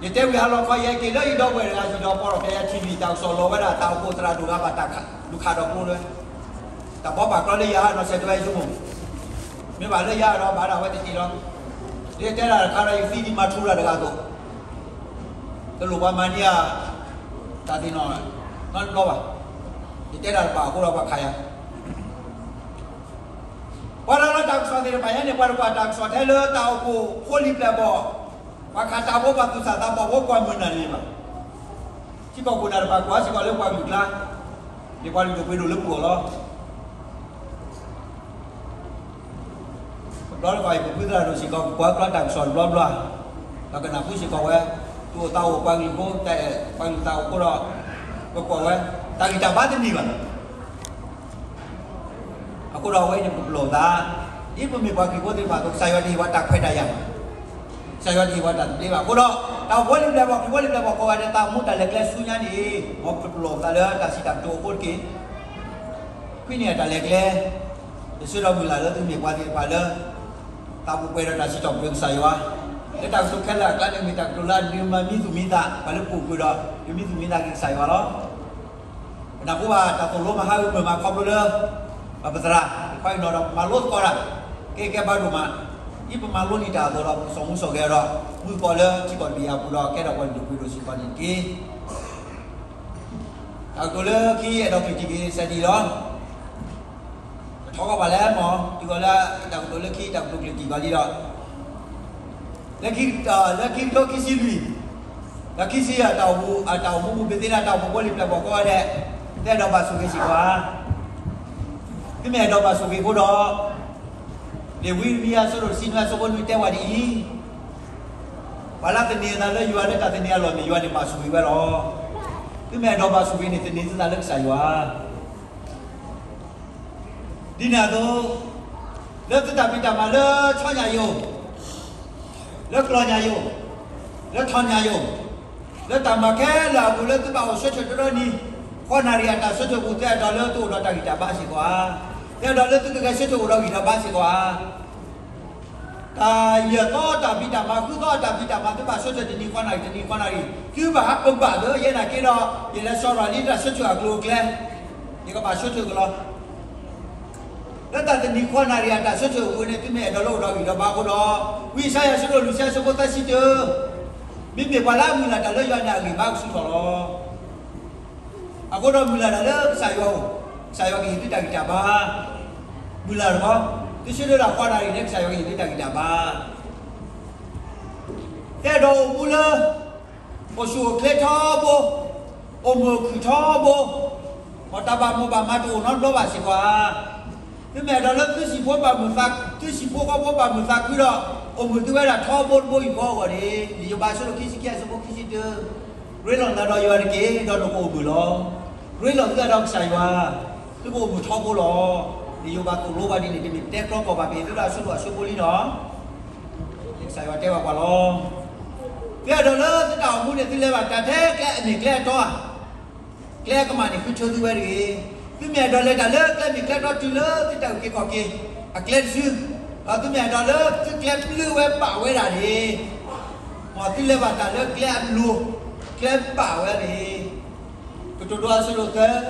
ယတဲဝံၤဟါလီၤခီ ယဟဲက့ၤလၢယဒီပုၢ်ဝဲၢ်တဂၤစံးဒီး ပီၢ်ထီၣ်ဖဲယ ထံၣ်ဘံၣ် တၢ်ကစီၣ်လီၤဝဲဒၣ် တၢ်အိၣ်ဖှိၣ်သရၣ်ဒိၣ်တဂၤဘၣ်တၢ်လူၤခးဒီးကျိလၢ တၢ်ဘီဘၣ်ကျီလၢယၤ နီၢ်စဲးတဝဲဆိကမိၣ်, မ့ၢ်ဘၣ်လၢယၤဒီးဘၣ်ဒၣ်ဝဲတစဲးလီၤ. ယတဲတၢ်တခါဒီး ယသံဒံးမၤထူရၤတဂၤအသိး, တလိၣ်ပှၤမၤန့ၢ်ဧါ တၢ်သ့ၣ်နီၣ်နီတဘျီဘၣ်. ယတဲတၢ်တဘၣ်အဃိဒီးပှၤခးယၤ ပှၤတၢ်လီၤတၢ်ကစီၣ်သ့ၣ်တဖၣ်ညါန့ၣ် ပှၤတကွၢ်တၢ်ကစီၣ်ထဲလၢတၢ်အိၣ်ဖှိၣ်ဖိလံၤပျဲၢ်ဘီၣ်, ပှၤခးတၢ်ဖိပှၤသူၣ်စၢ်သးဘီၣ်ဖိကွၢ်မုာ်နၢ်န့ၣ်ဘၣ်. ထံကီၢ်ခိၣ်နၢ်တဖၣ်ကွၢ်စ့ၢ်ကီးလၢပှၤကလုာ်ကျါ, မ့ၢ်ပှၤလုၢ်ဒိၣ်ပှ့ၤဒိၣ်လၢပဂီၢ်လီၤ. တဘျီတခီၣ်အံၤ ပဖုသရၣ်ဒိၣ်စ့ၢ်ကီး ပကွၢ်ကျီတၢ်ကစီၣ်တဘျီဘျီ, ဒီးကနၢ်ဟူစ့ၢ်ကီးဝဲ, သူၣ်အိၣ်သးအိၣ်ပှၤကလုာ်ဖိ, ပှၤကလုာ်သးအိၣ်အဃိဒီး, ပကွၢ်ဝဲ, တၢ်ဂံၢ်တၢ်ဘါတန့ၢ်ဘၣ် အဃိဒီးအဝဲန့ၣ်ပပလီၢ်သး, ဒ်ပမ့ၢ်ပှၤခရံာ်ဖိသ့ၣ်တဖၣ်အသိး ကစၢ်ယွၤတဟ့ၣ်ပှၤတၢ်ခွဲးတၢ်ယာ်ဘၣ်, ကစၢ်ယွၤတဟ့ၣ်ပှၤတၢ်သဘျ့ဘၣ်. အဃိဒီး, တၢ်အိၣ်ဖှိၣ်ဖိလံၤပျဲၢ်ဘီၣ် ခရံာ်ဖိလံၤပျဲၢ်ဘီၣ်ကိးဂၤဒဲး တၢ်အိၣ်မူတၢ်လဲၤကျဲဆူညါန့ၣ်, မ်ပပလီၢ်သးလၢတၢ်စံးတၢ်ကတိၤအဃိတက့ၢ်. ခွံနံၣ်အတၢ်လဲၤကျဲ, ယဆၢဒီးမုၢ်လၢ်လၢသုမ့ၢ်ပှၤသ့ၣ်တဖၣ်လၢ သးပူၤပှဲၤဒီးတၢ်စံးထီၣ်ပတြၢၤကစၢ်ယွၤ, လၢတၢ်ကတိၤခဲလၢာ်အကျါန့ၣ် မ့ၢ်တၢ်ကတိၤလၢအဒုးမၤမံသူၣ်မံသး, ပှၤလၢပအိၣ်ကၢၤဒီး ဒုးမံသူၣ်မံသးက့ၤကစၢ်ယွၤလီၤ. ပနၢ်ဟူဘၣ်တၢ်သိၣ်လိမၤဟးဂီၤမုာ်မးခီဖျိလၢ ပသရၣ် ခီအံၤနီၤဒီး ပမၤလိသကိးတၢ် ကဲကဲဘၣ်ဒိၣ်မး, ဒ်ပမၤလိန့ၢ်တၢ်အသိးဒီး ပကစီၣ်မူစီၣ်ဂဲၤဒီး မူသကိးလၢထံကီၢ်တဘ့ၣ်အပူၤဒီး ကဲထီၣ်ပှၤလုၢ်ဒိၣ်ပှ့ၤဒိၣ်စ့ၢ်ကီးန့ၣ်တက့ၢ်. တၢ်ကတိၤလၢခံအဲၣ်ဒိးကလုၢ်တံၢ်က့ၤစဲးဒ်အံၤလီၤ. ပထီၣ်ကီးဘၣ်လဲၣ်မး, တုၤဃီၤလၢတၢ်ကတိၤလၢခံ တၢ်ကတိၤကလုၢ်တံၢ်ဘၣ်လံဒီး လၢခံ, လၢခံကထိခံဆံလွံၢ်, ဒီးခံဆံအတၢ်အိၣ်မူ, အတၢ်အိၣ်မူပူၤ ပသ့ၣ်ညါတၢ်အိၣ်ဖှိၣ်ဖိလံၤပျဲၢ်ဘီၣ်ကိးဂၤဒဲး, သ့ၣ်အဲၣ်ဒိးဘၣ်ဆိၣ်ဂ့ၤစ့ၢ်ကီးဧါ. သုမ့ၢ်အဲၣ်ဒိးဘၣ်ဆိၣ်ဂ့ၤအဃိဒီး, လံာ်ဝံယံၤရမံယၤ အဆၢဒိၣ်တဆံနွံ အဆၢဖိနွံတဲဝဲဒ်အံၤ, ပှၤလၢသန့ၤအသးလၢယွၤလၢတၢ်သန့ၤအလီၢ်မ့ၢ်ယွၤန့ၣ် ဘၣ်ဆိၣ်ဂ့ၤဝဲလီၤ. သုမ့ၢ်အဲၣ်ဒိးဘၣ်ဆိၣ်ဂ့ၤန့ၣ် သန့ၤသုသးလၢကစၢ်ယွၤ ဒ်န့ၣ်အသိး, လၢသုတၢ်ဖံးတၢ်မၤလၢဆီညၣ်ယိာ်, လၢကျီၢ်ညၣ်ယိာ်, လၢထီၣ်ညၣ်ယိာ်, လၢတၢ်မၤခဲလၢာ်အပူၤလၢသုဘၣ်အိၣ်ဆၢထၢၣ်တရီနံၤ, ဃီနၣ်ရံၣ်အတၢ်ဆၢထၢၣ်ပူၤ သုအဲၣ်ဒိးလၢသုအိၣ်ဒီးတၢ်ဂံၢ်တၢ်ဘါစ့ၢ်ကီးဧါ. သုအဲၣ်ဒိးလၢသုကဂဲၤဆၢထၢၣ်အိၣ်ဒီးဂံၢ်ဒီးဘါစ့ၢ်ကီးဧါ. တၢ်ယဲၢ်သီတၢ်ဖံးတၢ်မၤ ဃုသီတၢ်ဖံးတၢ်မၤ သုဘၣ်ဆၢထၢၣ်တနံၤဃီနၣ်ရံၣ် တနံၤဃီနၣ်ရံၣ်, သုဘၣ်ဟးပဘၣ်လၢယဲနာ်က့ဒီး ယလဲၤစီၤရၤလံတၢ်ဆၢထၢၣ်အကျိၤအကျဲ, ယကဘၣ်ဆၢထၢၣ်ကလီ လၢတၢ်တနံၤဃီနၣ်ရံၣ်အတၢ်ဆၢထၢၣ်အပူၤန့ၣ် သုမ့ၢ်အဲၣ်ဒိးလၢအိၣ်ဒီးဂံၢ်ဒီးဘါအဃိဒီး, ဝံယၡါယၤအဆၢဒိၣ်လွံၢ်ဆံ အဆၢဖိသၢဆံတၢ, မ့မ့ၢ်ပှၤလၢအမုၢ်လၢ်တၢ်လၢယွၤန့ၣ် အဂံၢ်ဘါကဆူၣ်ထီၣ်လီၤ. အဃိဒီးမုၢ်လၢ်တၢ်လၢကစၢ်ယွၤအအိၣ်, ကစၢ်ယွၤကဟ့ၣ်သုတၢ်ဂံၢ်တၢ်ဘါ, မုၢ်လၢ်တခီ, သုဆၢထၢၣ်တၢ်ဃီနၣ်ရံၣ်န့ၣ် ကစၢ်ယွၤကဟ့ၣ်သုတၢ်ဂံၢ်တၢ်ဘါ တအဲၣ်ဒိးအိၣ်မူလၢ အိၣ်ဆူၣ်အိၣ်ချ့ထီဘိ, အိၣ်မုာ်ခုၣ်ထီဘိ, မ်တၢ်ဘၣ်မိၢ်ဘၣ်မၤတအိၣ်နီတဘျီဘၣ်စ့ၢ်ကီးဧါ. သုမ့ၢ်အဲၣ်ဒိးလၢသုဟံၣ်ဖိဘၣ်မုာ်သး, သုဟံၣ်ဖိဃီဖိဘၣ်မုာ်သးခုဒီး, အိၣ်မုာ်သုဝဲဒၣ်ထီဘိတဘိအံၤဘီအဂီၢ်န့ၣ်, လံာ်ယိၤဘးအဆၢဒိၣ်ခံဆံခံ အဆၢဖိခံဆံတၢ, ရ့လိာ်နသးဒီးယွၤတက့ၢ်, ဒီးနကအိၣ်မုာ်လီၤ. ရ့လိာ်သုသးဒီးကစၢ်ယွၤ, သုကအိၣ်မုာ်ထီဘိလီၤ. လံာ်ယိၤဘးသိၣ်လိပှၤဒ်န့ၣ် တမ့ၢ်တဲတြီကီၢ်ဘၣ် ပဟ့ၣ်သုဒၣ်အဆၢဒိၣ်အဆၢဖိလံဒီး ကစၢ်ယွၤတဲဘၣ်ပှၤလီၤ. သုအဲၣ်ဒိးလၢသုတၢ်အိၣ်မူန့ၣ် သုလဲၤဘၣ်တၢ်ထဲကျဲအမ့ၢ်ကျဲအတီဧါ, ကျဲအကမၣ်န့ၣ် ဃုထၢသုဝဲတဂ့ၤ. သုမ့ၢ်အဲၣ်ဒိးလဲၤတၢ်လၢကျဲမ့ၢ်ကျဲတီတုၤလၢသုတၢ်အုၣ်က့ၤခီၣ်က့ၤအကျဲတစု, ဒီးသုမ့ၢ်အဲၣ်ဒိးလၢသုကျဲပျၢ်ဝဲဘၣ်ဝဲဒၣ်န့ၣ်, မ်သုလဲၤဘၣ်တၢ်လၢကျဲအလိၤ, ကျဲဘၣ်ဝဲန့ၣ် ကတိၤဒိအဆၢဒိၣ်သၢ,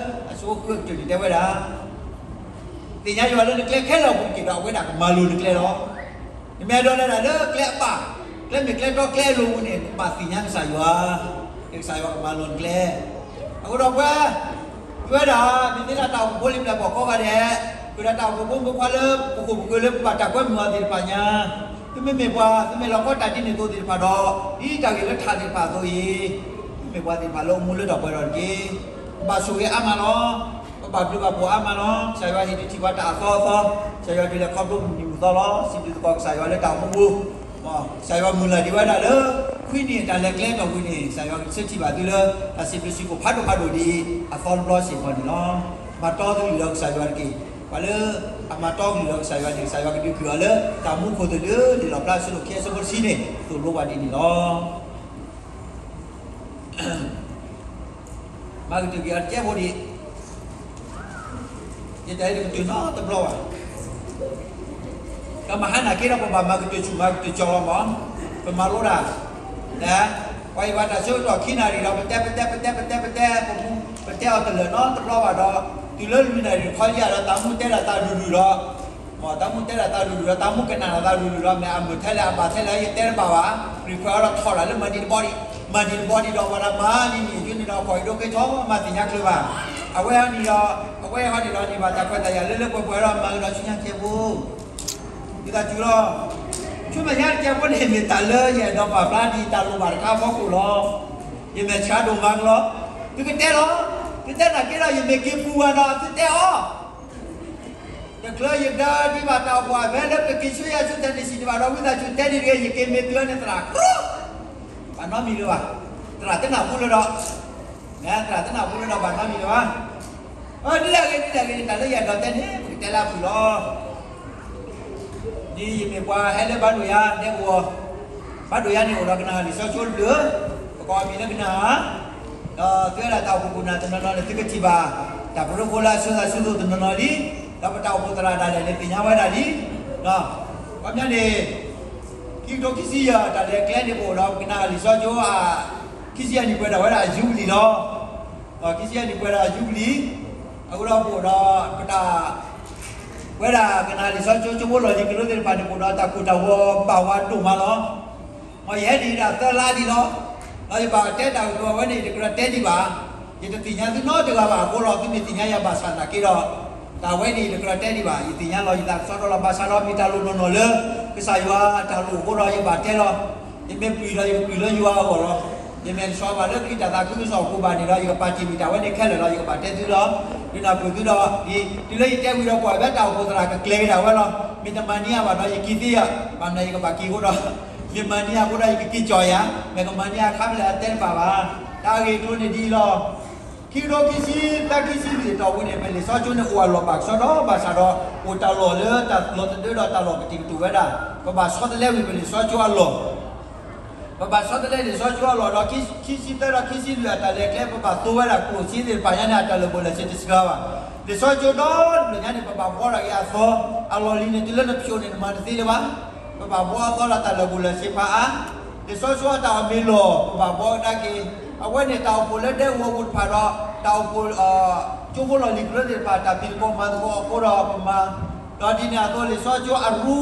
အဆၢဖိဃုကတၢၢ်န့ၣ်တဲဝဲဒၣ်, သ့ၣ်ညါယွၤလၢနကျဲခဲလၢာ်အပူၤတက့ၢ်ဒီး အဝဲဒၣ်ကမၤလိၤနကျဲလီၤ. နမ့ၢ်အဲၣ်ဒိးလဲၤတၢ်လၢကျဲအဘၣ်, ကျဲမ့ၢ်ကျဲတီကျဲအလိၤအပူၤန့ၣ် နဘၣ်သ့ၣ်ညါကစၢ်ယွၤ, ကစၢ်ယွၤကမၤလိၤနကျဲ. အဃိဒီးပှၤ သုဝဲဒၣ် မ့ၢ်သ့ဒၣ်တၢ်အိၣ်ဖှိၣ်ဖိလံၤပျဲၢ်ဘီၣ်ကိးဂၤဒဲး, ဃုာ်ဒီးတၢ်အိၣ်ဖှိၣ်ဖိမုၣ်ခွါလၢပခိၣ်ပဃၢၤလၢပဘၣ်တၢ်ကွဲမုာ်အီၤသ့ၣ်တဖၣ်ညါ, သုမ့မ့ၢ်ပှၤ သုမ့ၢ်လီၤကီတၢ်ဒ်န့ၣ်အသိးသ့ၣ်တဖၣ်ဒီး, ဒ်တၢ်ဂ့ၢ်လၢထးသ့ၣ်တဖၣ်အသိးအံၤ, သုမ့ၢ်ပှၤသ့ၣ်တဖၣ်လၢအိၣ်မူလၢတၢ်ပှဲၤထီၣ်တက့ၢ်. ဘၣ်ဆိၣ်ဂ့ၤအါမးလီၤ. ဘၣ်ဘျုးဘၣ်ဖှိၣ်အါမးလီၤ. ကစၢ်ယွၤဟ့ၣ်ဒုးထံၣ်ပှၤတၢ်အသီအသီ, ကစၢ်ယွၤဒုးလဲၤခီဖျိမုၢ်နံၤမုၢ်သီလီၤ. စံးဘျုးသကိးကစၢ်ယွၤလၢတၢ်အိၣ်မူပူၤ, ကစၢ်ယွၤမုၢ်လၢ်ဒံးဝဲဒၣ်လၢ ခွံနံၣ်အတၢ်လဲၤကျဲအတီၢ်ပူၤန့ၣ် ကစၢ်ယွၤကဆၢထံၣ်ဘၣ်သုလၢ တၢ်စံးဘျုးစံးဖှိၣ်ဖးဒိၣ်ဖးဒိၣ်ဒ်အံၤ အသီတဘျီစ့ၢ်ကီးန့ၣ်လီၤ. မၤတီကလုၢ်ဒီးကစၢ်ယွၤတက့ၢ်. ပှၤလၢအမၤတီကလုၢ်ဒီးကစၢ်ယွၤန့ၣ် ကစၢ်ယွၤကဒုးကုၢ်အီၤလၢ တၢ်မူခိၣ်သလုး လံာ်လီၣ်ဖျါအဆၢဒိၣ်ခံအဆၢဖိတဆံန့ၣ် သိၣ်လိပှၤဒ်န့ၣ်လီၤ. မၤကတၢၢ်က့ၤအီၤတကဲဖိဒံး, ယတၢ်အံၤတကတၢၢ်နီတဘျီဘၣ်. ဒီးမဟါနာ်က့ဒီး ပဘၣ်မၤကတၢၢ်ဆူၣ်မၤကတၢၢ်ကၠီလီၤမး, ပမၤလိတၢ်, ပှၤအံၤဘၣ်တၢ်ဆၢကတီၢ်ခံနၣ်ရံၣ်ဒီး ပတဲပတဲပတဲပတဲပတဲ, ပတဲအီၤတလၢာ်နီတဘျီဘၣ်ဒီး, တုၤလၢလွံၢ်နၣ်ရံၣ်ခီယၢ်ဒီး တၢ်မူတဲဒၣ်တၢ်ဒုၣ်ဒုၣ်ဒီး တၢ်မူတဲဒၣ်တၢ်ဒုၣ်ဒုၣ်ဒီး တၢ်မူကနၣ်တၢ်ဒုၣ်ဒုၣ်ဒီး မ့ၢ်အမုာ်ထဲလဲၣ်အဘၣ်ထဲလဲၣ် ယတဲတဘၣ်ဘၣ်. ရံၣ်ခွဲးအီၤဒီးထီၣ်တၢ်လၢမၤဒံးတဘီဒံး, မၤဒံးတဘီဒံးဒီး ပှၤတမၤနံၤနံၤအယုန့ၣ်ဒီး ကီၢ်အံၤဒိက့ၤထီၣ်မၤသ့ၣ်ညါချုးဘၣ်. အဝဲဟီန့ၣ်ဒီး, အဝဲဟီန့ၣ်ဒီး န့ၢ်ဘၣ်တၢ်ခွဲးတၢ်ယာ်လၢလၢပှဲၤပှဲၤဒီး မၤကဒီးဆူညါကဲဖိ ဒ်သိးတုၤလီၤ. ဆူမဲာ်ညါတကဲဖိန့ၣ် မ့ၢ်တၢ်လၢယအဲၣ်ဒိးပာ်ဖျါဒ်တၢ်လိၣ်ဘၣ်တခါအဖီခိၣ်လီၤ. ယမဲာ်ဆှးဒိၣ်မးကလီၤ. သုကတဲလီၤ. သုတဲနာ်က့ဒီး ယမ့ၢ်က့ၤပူၤဘၣ်ဒီး သုတဲအီၤ. တချုးယဒၢဒံးဘၣ်တၢ်အိၣ်ဖှိၣ်အဖဲလၢ ပက့ၤဆူယၤဆူတၢ်န့ၣ်စံးတဘၣ်ဒီး ဝံသးစူၤတဲဒ်တဂ့ၤ ယက့ၤမ့ၢ်တုၤအီၤန့ၣ် သရၣ်ကြိ, ဘၣ်နီတမံၤလၢၤဘၣ်. သရၣ်တနၢ်ဟူလၢၤဒီး, သရၣ်တနၢ်ဟူလၢၤဒီး ဘၣ်နီတမံၤလၢၤဘၣ်. ဒ်လဲၣ်ဂ့ၤ ဒ်လဲၣ်ဂ့ၤန့ၣ် တၢ်လၢယအဲၣ်ဒိးတဲန့ၣ် ပကတဲလၢအပူၤလီၤ. ဒ်ယမ့ၢ်ပှၤဟဲလၢဘၣ်ဒိၣ်ယၤဒဲကဝီၤ, ဘၣ်ဒိၣ်ယၤန့ၣ်အိၣ်ဒီးကနၣ်လံာ်စီဆှံတဘျုး, ပကိးအမံၤလၢကနၣ်ဧါ, ဒီးသုဝဲဒၣ်တၢ်အိၣ်ဖှိၣ်ပူၤနၢ်တနီၤနီၤန့ၣ် သုကထံၣ်ဘၣ် တၢ်ပရၢဖိလၢအဆၢသးဆၢသိးတနီၤနီၤလံ, ဒီးပတၢ်အိၣ်ဖှိၣ်သရၣ်ဒၣ်လဲာ်န့ၣ် သ့ၣ်ညါဝဲဒၣ်လံ. ခီပညီန့ၣ် ခံကထိခံဆံယဲၢ် တၢ်လဲၤကျဲန့ၣ် ပအိၣ်ဒီးကနၣ်လံာ်စီဆှံ ခံဆံယဲၢ်နံၣ်ပှဲၤဒၣ်ဝဲဒၣ်အယူဘလံၤလီၤ. ခံဆံယဲၢ်နံၣ်ပှဲၤဒၣ်အယူဘလံၤ, အဃိဒီးပအိၣ်ဒီးပတၢ် ဝဲဒၣ်ကနၣ်လံာ်စီဆှံကၠိဖိလီၢ်လံၤကရၢသ့ၣ်တဖၣ်န့ၣ် ပအိၣ်ဒီးတၢ်ကိၢ်တၢ်ဂီၤဘၣ်ဝါဒိၣ်မးလီၤ. မ်ယဟဲဒံးဒၣ်သၢလါဒံးလီၤ. ဒီးယဘၣ်တဲတၢ်ကတိၤအဝဲန့ၣ် ယတကြၢးတဲဒံးဘၣ်. ယတသ့ၣ်ညါသုနီတဂၤဘၣ်အဃိဒီး သုမ့ၢ်သ့ၣ်ညါယၤဘၣ်ဆၣ်သနာ်က့ဒီး, တၢ်ဝဲန့ၣ်ယတကြၢးတဲဒံးဘၣ်. ယသ့ၣ်ညါလီၤယသးကစီဒီလီၤ. ဘၣ်ဆၣ်ဒီးမ့ၢ်တၢ်လိၣ်နီၢ်နီၢ်လၢ ကစၢ်ယွၤအတၢ်လိၣ်အဃိဒီးယဘၣ်တဲလီၤ. ယမ့ၢ်ပျံၤဒီးယကပျံၤလၢယွၤအဂီၢ်လီၤ. ယမ့ၢ်တဆီဘၣ်လၢခရံာ်တၢ်သးခုကစီၣ်အပူၤဘၣ်န့ၣ်ဒီး ယကပာ်တ့ၢ်မ့ၢ်တၢ်ဝဲန့ၣ်ခဲလၢာ်လီၤ. ယကဘၣ်တဲသုလီၤ. ဒုးနၢ်ပၢၢ်သုဒီး တုၤလၢယတဲဝံၤဒီး ကွၢ်ဖဲတၢ်အိၣ်ဖှိၣ်သရၣ်ကကျဲၤက့ၤဒၣ်ဝဲလီၤ. မ့ၢ်တမၤန့ၢ်ယၤဘၣ်ဒီး ယက့ၤသ့ယၤ, ဘၣ်မနုၤယကဘၣ်က့ၤအဃိဒီး မ့ၢ်မၤန့ၢ်ယၤအဃိဒီး ယကက့ၤကၠီၣ်ယၤ, မ့ၢ်ကမၤန့ၢ်ယၤအခါဖဲလဲၣ် အတဲတဘၣ်ဘၣ်. တၢ်ဂ့ၢ်အကျိၤန့ၣ်ဒ်အံၤလီၤ. ခံကထိခံဆံသၢ ခံဆံလွံၢ်အတီၢ်ပူၤန့ၣ် ပလံာ်စီဆှံကၠိန့ၣ် အိၣ်အလီၢ်ဘၣ်ကဆှီဒီး ဘၣ်ဆၣ်ဒီး အိၣ်တၢ်လီၢ်လၢတၢ်လီၢ်ကတံာ်ကတူာ်ဝဲဒၣ်, ပဘၣ်ဆီတလဲဝံၤပလံာ်စီဆှံကၠိအလီၢ် ပဘၣ်ဆီတလဲလံာ်စီဆှံကၠိအလီၢ်ဒီး ခံဆံသၢ ဒီးခံဆံလွံၢ်အတၢ်လဲၤကျဲ ပဘၣ်သိဝဲဒၣ်ကျိၣ်စ့သ့ၣ်တဖၣ်ညါန့ၣ် အတၢ်လၢာ်ဘူၣ်လၢာ်စ့တစှၤဘၣ်. လံာ်စီဆှံကၠိဒီတဖျၢၣ်ညါန့ၣ် ပဘၣ်ဘှီထီၣ်က့ၤအသီ, အလီၢ်လံၤန့ၣ် တုၤလၢနဖျိးန့ၣ် နမၤတသ့လၢၤဘၣ်. ပဘၣ်ဘှီအသီဒီးတၢ်လၢာ်ဘူၣ်လၢာ်စ့ဖးအါ, လံာ်စီဆှံအတၢ်အီၣ်မ့ၤလီၢ် ပဘၣ်ဘှီကဒါက့ၤ, အဝဲန့ၣ်တၢ်အိၣ်ဖှိၣ်လၢဒဲကဝီၤပူၤတဖၣ်ဒီး တၢ်အိၣ်ဖှိၣ် ကၠိဖိလီၢ်လံၤကရၢသ့ၣ်တဖၣ် တၢ်ဖံးသကိးမၤသကိးအဃိဒီးပမၤ, ဒီးဒ်န့ၣ်အသိးလံာ်စီဆှံကၠိအရူ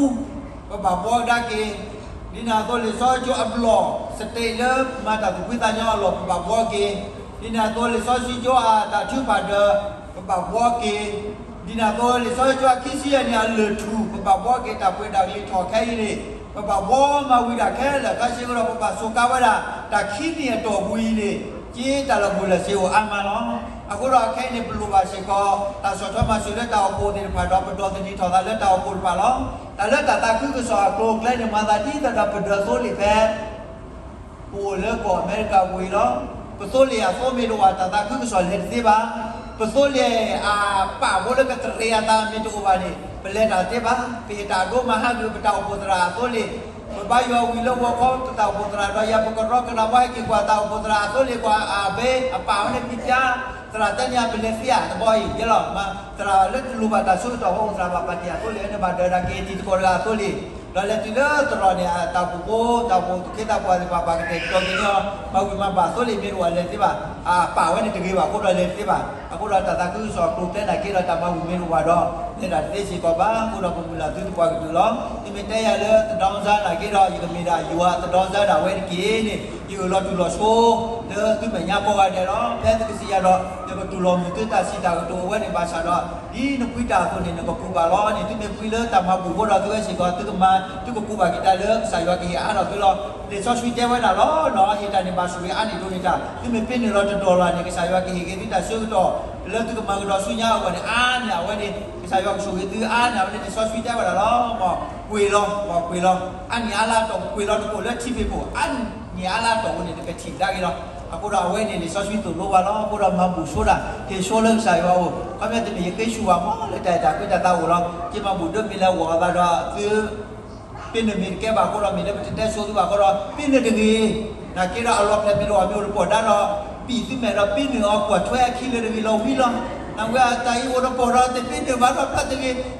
ပဘၣ်ဘှီကဒါက့ၤ, ဒ်န့ၣ်အသိးလံာ်စီဆှံကၠိအဘျီၣ် စတ့းလၢမၤတၢ်သူၣ်ဖှံသးညီအလီၢ် ပဘၣ်ဘှီက့ၤ, ဒ်န့ၣ်အသိးလံာ်စီဆှံကၠိအတၢ်ထုကဖၣ်ဒၢး ပဘၣ်ဘှီက့ၤ, ဒ်န့ၣ်အသိးလံာ်စီဆှံကၠိအခံဆံယဲၢ်န့ၣ် အလၢာ်ထူၣ် ပဘၣ်ဘှီက့ၤ တၢ်ပှ့ၤတၢ်ကလံၤထီၣ်ခဲအံၤန့ၣ် ပဘၣ်ဘှီမၤဝံၤဒၣ်ခဲလၢာ် ခါဆံဃိဒီး ပဘၣ်စူးကါဝဲဒၣ် တၢ်ခံနံၣ်အတီၢ်ပူၤအံၤန့ၣ် က့တၢ်လၢာ်ဘူၣ်လၢာ်စ့အိၣ်အါမးလီၤ. အဃိဒီးခဲအံၤန့ၣ် ပလိၣ်ဘၣ်စ့ၢ်ကီး တၢ်ဆီၣ်ထွဲမၤစၢၤလၢတၢ်အိၣ်ဖှိၣ်သ့ၣ်တဖၣ်ဒီး ပဒိးသန့ၤထီၣ်သးလၢတၢ်အိၣ်ဖှိၣ်တဖၣ်လီၤ. တၢ်လၢတၢ်သးခုကစီၣ်အကျိၤအကျဲန့ၣ် မၤသးဒ်သိးဒီးပဒၢးသိလ့ၣ်ဖဲ ပအိၣ်လၢကီၢ်အမဲရကၤပူၤအံၤလီၤ. ပသိလ့ၣ်အသိမ့ၢ်တအိၣ်ဘၣ် တၢ်သးခုကစီၣ်လဲၤတသ့ဘၣ်. ပသိလ့ၣ်အပာ်ဖိလၢကတရံးအသးမ့ၢ်တအိၣ်ဘၣ်န့ၣ် ပလဲၤတၢ်တသ့ဘၣ်. ပဟ့ၣ်တၢ်ဒိမၤဟးဂီၤပတၢ်အိၣ်ဖှိၣ်သရၣ်အသိလ့ၣ်, ပဘါယွၤဝံၤလၢဂီၤခီ ပတၢ်အိၣ်ဖှိၣ်သရၣ်ဒီးယၤ ပကရီကနၣ်ပှၤဟဲက့ၤကွၢ်တၢ်အိၣ်ဖှိၣ်သရၣ်အသိလ့ၣ် ကွၢ်အဘ့အပာ်ဝဲန့ၣ် ပံပျါ သရၣ်တဲန့ၢ်ယၤ ပလဲၤသ့ဧါတဘီအံၤ ယဲလီၤ. သရၣ်လၢတလိၣ်ဘၣ်တၢ်ဆၢကတီၢ် ပအိၣ်သရၣ်ဘၣ်ပာ်တ့ၢ်အသိလ့ၣ်န့ၣ် ဘၣ်ဒၢးဒၣ်က့ၤတံၤသကိးတဂၤအသိလ့ၣ် ဒီးလဲၤတုၤလၢသရိာ်န့ၣ် အတၢ်အိၣ်ဖှိၣ်ဖိ တၢ်အိၣ်ဖှိၣ်သူၣ်က့သးပှၢ်သ့ၣ်တဖၣ် ဘၣ်ကတဲာ်ကတီၤက့ၤန့ၢ်အီၤ မၤဝံၤမၤဘၣ်သိလ့ၣ်မ့ၢ်တအိၣ်ဘၣ်လဲၤတသ့ဘၣ်. အပာ်ဝဲန့ၣ်တဂ့ၤဘၣ်အဃိဒီးလဲၤတသ့ဘၣ်. အဃိဒီးတၢ်သးခုကစီၣ်အကျိၤတဲနာ်က့ဒီး တၢ်မၤဝံၤမ့ၢ်တအိၣ်ဘၣ်ဒီး လဲၤတၢ်တသ့စ့ၢ်ကီးဘၣ်. အဃိဒီးပမုၢ်လၢ်သုသပှၢ်ကတၢၢ်လီၤ. သုမ့ၢ်တဲယၤလၢသဒီစါနာ်က့ဒီး ယကမ့ၢ်ဒၣ်ယွၤသဒီစါဒၣ်ဝဲတက့ၢ်န့ၣ် ယအၢၣ်လီၤတူၢ်လီၤဆိ လၢသုမဲာ်ညါကိးဂၤဒဲးလီၤ. ဖဲသုကစံးယၤဒီး ယကတူၢ်လိာ်မုာ်သုတၢ်စံးတၢ်ကတိၤအဝဲန့ၣ်ဘၣ်ဆၣ်ဒီး ဒ်နဖှံတၢ်အသိးန့ၣ် နကကူးဘၣ်လီၤန့ၣ် သုမ့ၢ်ဖှံလၢတၢ်မၤဘူၣ်အဃိဒီး သုဝဲစ့ၢ်ကီး သုကမၤ သုကကူးဘၣ်က့ၤတၢ်လၢကစၢ်ယွၤကဟ့ၣ်အါထီၣ်သုလီၤ. လံာ်စီဆှံတဲဝဲဒၣ်လီၤ. ဟ့ၣ်တၢ်န့ၣ်ဘၣ်ဆိၣ်ဂ့ၤအါန့ၢ်ဒိးန့ၢ်တၢ်. သုမ့ၢ်ပ့န့ၢ်လီၤတဒီလၣ်န့ၣ် ကစၢ်ယွၤကဟ့ၣ်က့ၤသုတၢ်ဆၢကတီၢ် လၢသုကမၤကဒီးဆူညါအဂီၢ်န့ၣ် အါန့ၢ်အဝဲန့ၣ် ကစၢ်ယွၤကဆိၣ်ဂ့ၤသုအါန့ၢ်အဝဲန့ၣ် လံာ်စီဆှံတဲဝဲဒၣ်လီၤ. မ်ကွံာ်လီၤ, မ်ကွံာ်လီၤ, အါန့ၢ်အါလၢအတီၢ် ကွံာ်လီၤတကိးလၢထံဖံးခိၣ် အါန့ၢ်အါလၢအတီၢ်ပူၤန့ၣ် နကထံၣ်ကဒါက့ၤလီၤ. အဃိဒီးအဝဲန့ၣ် လံာ်စီဆှံသိၣ်လိဘၣ်လီၤ. အဃိဒီးမၤဘူၣ်ဆိဒၣ် ဟ့ၣ်ဆိလၢကစၢ်ယွၤအအိၣ် ခီပညီတမ့ၢ်ယဃ့ဆူၣ်ဘၣ်မး လၢတၢ်အဲၣ်တၢ်ကွံတၢ်သးအိၣ်လီၤ. က့ၤမၤဘူၣ်ဒိးမ့ၢ်လၢဂီၤအသးဒီးသု ပ့ၤနုာ်မ့ၢ်တကဲဘၣ်အဃိဒီး မ့ၢ်လၢပတတဲဆိသုဘၣ်အဃိဒီး ပ့ၤနုာ်တဂ့ၤ. နာ်က့ဒီးအလီၢ်ဖျဲၣ်မ့ၢ်တအိၣ် မ့ၢ်အိၣ်တပီၢ်ဒါဒီး ပံာ်သုမဲာ်ဒီး ပ့ၤနုာ်အီၤကွၢ်ထွဲအခံလၢတဂ့ၤလီၤဝံၤလီၤ. နဝဲအတၢ်အံၤအိၣ်တပီၢ်ဒီး တပ့ၤနုာ်ဘၣ်ဒီးဖျါတဂ့ၤ,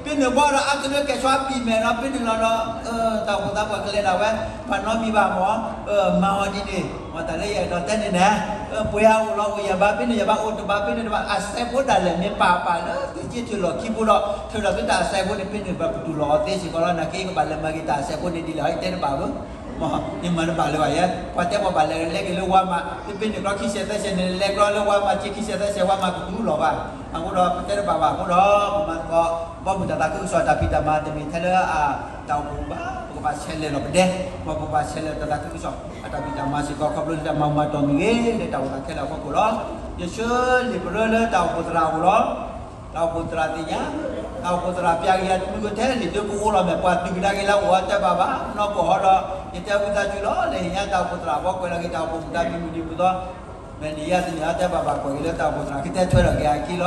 ပ့ၤနုာ်ဘၣ်ဒီးအါတလၢကဲၣ်ဆိအပံာ်မဲာ်ဒီး ပ့ၤနုာ်လီၤဒီး တၢ်အိၣ်ဖှိၣ်သးပှၢ်ကလဲၤဒၣ်ဝဲ ပှၤနီတမံၤဘၣ်မး မၤအီၤဒ်န့ၣ် မ်တၢ်လၢယအဲၣ်ဒိးတဲန့ၣ်န့ၣ် ပှဲၤအအိၣ်လီၤအိၣ် ယဘၣ်ပ့ၤနုာ် ယဘၣ်အိၣ်တဘၣ်ပ့ၤနုာ်တဘၣ် အစဲးဖိဒၣ်လဲာ်မ့ၢ်ပာ်ပာ်လၢသုစ့ထုးလီၢ်ခံဖိဒီး ထုးလီၤသုတၢ်အစဲးဖိန့ၣ် ပ့ၤနုာ်ဘၣ်ပတူၢ်လိာ်အီၤသ့စ့ၢ်ကီးလီၤ. နာ်က့ကဘၣ်လဲၤမၤက့ၤတၢ်အစဲးဖိန့ၣ်ဒ်လဲၣ် ယတဲတဘၣ်ဘၣ် ယမၤတဘၣ်လၢၤဘၣ်ယဲ ပှၤတဲပှၤဘၣ်လဲၤလဲၤက့ၤလၢဝါမး သုပ့ၤနုာ်ကျီခံစဲးသၢစဲးန့ၣ် လဲၤကျီလၢဝါမး က့ၤခံစဲးသၢစဲး ဝါမးကတူၢ်လိာ်ဘၣ်. အဃိဒီးပတဲတဘၣ်ဘၣ်အဃိဒီး ပမၤသကိး ဘီမုၢ်တၢ်သးခုကစီၣ်တၢ်ဖံးတၢ်မၤ တမ့ၢ်ထဲလၢအတၢ်အိၣ်ဖှိၣ်ဘၣ် ပကဘၣ်ဆဲးလဲၤလီၤပဒဲ ပကဘၣ်ဆဲးလဲၤတၢ်သးခုကစီၣ်အတၢ်ဖံးတၢ်မၤစ့ၢ်ကီး ခီဖျိလၢတၢ်မၤမၤတီၢ်မ့ၢ်ဂ့ၤ လၢတၢ်အိၣ်သးခဲလၢာ်အဖီခိၣ်လီၤ. ယဆၢလံာ်ပရၢလၢတၢ်အိၣ်ဖှိၣ်သရၣ်အအိၣ်လီၤ. တၢ်အိၣ်ဖှိၣ်သရၣ်သ့ၣ်ညါ တၢ်အိၣ်ဖှိၣ်သရၣ်ပျၢ်က့ၤယၤတမုၢ်ကထဲလံာ်ဒၢကအိလီၤမဲာ် ပှၤတုၤကဒါက့ၤလၢအအိၣ်အီၤတဲဘၣ်ဘၣ် နီၢ်ကီၢ်ဟီဒီး ယတဲဝံသးစူၤလီၤ လဲၤဟ့ၣ်ညါတၢ်အိၣ်ဖှိၣ်သရၣ်အဘီကွဲးလီၤက့ၤတၢ်အိၣ်ဖှိၣ်မူဒါမံၤမုၢ်ဒံးပူၤသီ မ့ၢ်န့ၣ်ယၤတမ့ၢ်အီၤတဲဘၣ်ဘၣ်ကွဲးက့ၤလၢတၢ်အိၣ်ဖှိၣ်သရၣ် ကတဲထွဲလီၤက့ၤအခံလီၤ. နီၢ်ကီၢ်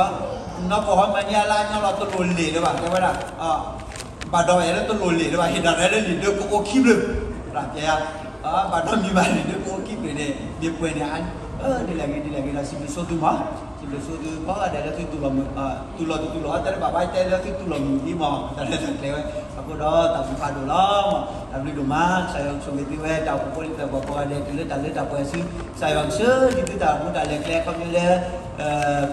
ဟီမၤန့ၢ်အလါညီလီၤတလိၣ်လ့ၣ်လၢၤဘၣ် တဲဝဲဒၣ် ဘၣ်ဒီးအဲၣ်လၢတလိၣ်လ့ၣ်လၢၤဘၣ် ဟ့ၣ်ဒၣ်ရဲလၢလံာ်ဒၢကအိခံဘျၢ သရၣ်ပျၢ်ယၤ ဘၣ်ဒီးမံၤဘၣ်လံာ်ဒၢကအိခံဘျၢန့ၣ် မ့ၢ်ပှဲၤန့ၣ် ဒ်လဲၣ်ဂ့ၤဒ်လဲၣ်ဂ့ၤဒီး စံးဘျုးဆိသုမး စံးဘျုးဆိသုကိးဂၤဒဲးလၢသုတူၢ်လိာ်မုာ် တူၢ်လိာ်တတူၢ်လိာ်အီၤတဲတဘၣ်ဘၣ် တဲလၢသုတူၢ်လိာ်မုာ်ဒ်မး တၢ်လၢတၢ်ကျဲၤဝဲ အဃိဒီးတၢ်ဘူၣ်ဖးဒိၣ်လီၤ. တၢ်ဘျုးဒိၣ်မး ကစၢ်ယွၤကဆိၣ်ဂ့ၤသုဝဲ တၢ်အိၣ်ဖှိၣ်ဖိလံၤသၢပှၤကိးဂၤဒဲး တုၤလၢတၢ်လၢတၢ်ပှဲၤစု ကစၢ်ယွၤကဆှၢဒံးသုတၢ်မူတၢ်လဲၤကျဲ ခီဖျိလၢ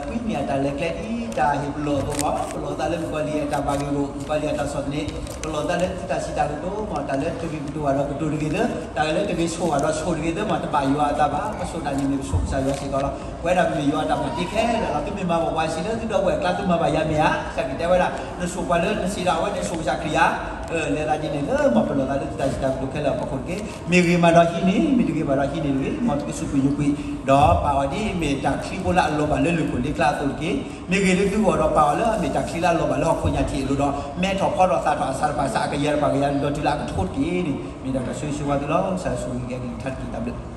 ကွံမ့ၢ်အတၢ်လဲၤကျဲဒ်တၢ်ဟ့ၣ်ပလီၢ်အသိးမး ပလီၢ်သးလၢမုၣ်ကီၤလံၢ်အတၢ်ဘၣ်ဂ့ၢ်ဂီၢ် မုၣ်ကီၤလံၢ်အတၢ်ဆီၣ်သနံး ပလီၢ်သးလၢသုတၢ်စံးတၢ်ကတိၤမး တၢ်လၢတဂ့ၤကတိၤဘၣ်ဒီးကတိၤတဂ့ၤသၢ တၢ်လၢတဂ့ၤဆိၣ်ဘၣ်ဒီးဆိၣ်တဂ့ၤသၢမး တဘၣ်ယွၤအသးဘၣ် ပဆိၣ်တၢ်န့ၣ်မ့ၢ်ပဆိၣ်ကစၢ်ယွၤစ့ၢ်ကီးလီၤ. ပဝဲဒၣ်ပမ့ၢ်ယွၤအတၢ်မၤတ့ခဲလၢာ်လီၤ. သုမ့ၢ်မၤဘၣ်ပှၤစံးလၢသုဒီပုၢ်ဝဲၢ်အကျါ သုမၤဘၣ်ယၤမ့ၢ်ဧါ ကစၢ်ခရံာ်တဲဝဲဒၣ် နဆိၣ်ပှၤလၢနစံးဒၣ်ဝဲန့ၣ် ဆိၣ်ကစၢ်ခရံာ်ဧါ လဲၤသးဒ်န့ၣ်လၢမ့ၢ်ပလီၢ်သးလၢသုတၢ်စံးတၢ်ကတိၤခဲလၢာ်အဖီခိၣ်တက့ၢ်. မ့ၢ်ဂ့ၤမးဒီးဟံးန့ၢ် မ့ၢ်တဂ့ၤဘၣ်ဒီးဟံးန့ၢ်တဂ့ၤ မ်သုကစူးကွံာ်ယိာ်ကွံာ် ဒီးပာ်အီၤဒ်အမ့ၢ်တၢ်ချံဖိလၢအလီၤဘၣ်လၢလၢၢ်ခိၣ်လ့ကျါအသိးတက့ၢ်. မ့ၢ်ဂ့ၤလၢသုဂီၢ်ဒီးပာ်အီၤလၢအမ့ၢ်တၢ်ချံလၢအလီၤဘၣ်လၢဟီၣ်ခိၣ်ညါထံးအလိၤဒီး မဲထီၣ်ဖီထီၣ်သးထီၣ်အစးတပၤစးအကယၤတပၤကယၤဒီးတုၤလၢအကထိတက့ၢ်န့ၣ် မ့ၢ်ဒၣ်တၢ်ဆိၣ်ဂ့ၤဆိၣ်ဝါသုလီၤ. ကစၢ်ယွၤဆိၣ်ဂ့ၤက့ၤအကလုၢ်ကထါတက့ၢ် တၢ်ဘျုး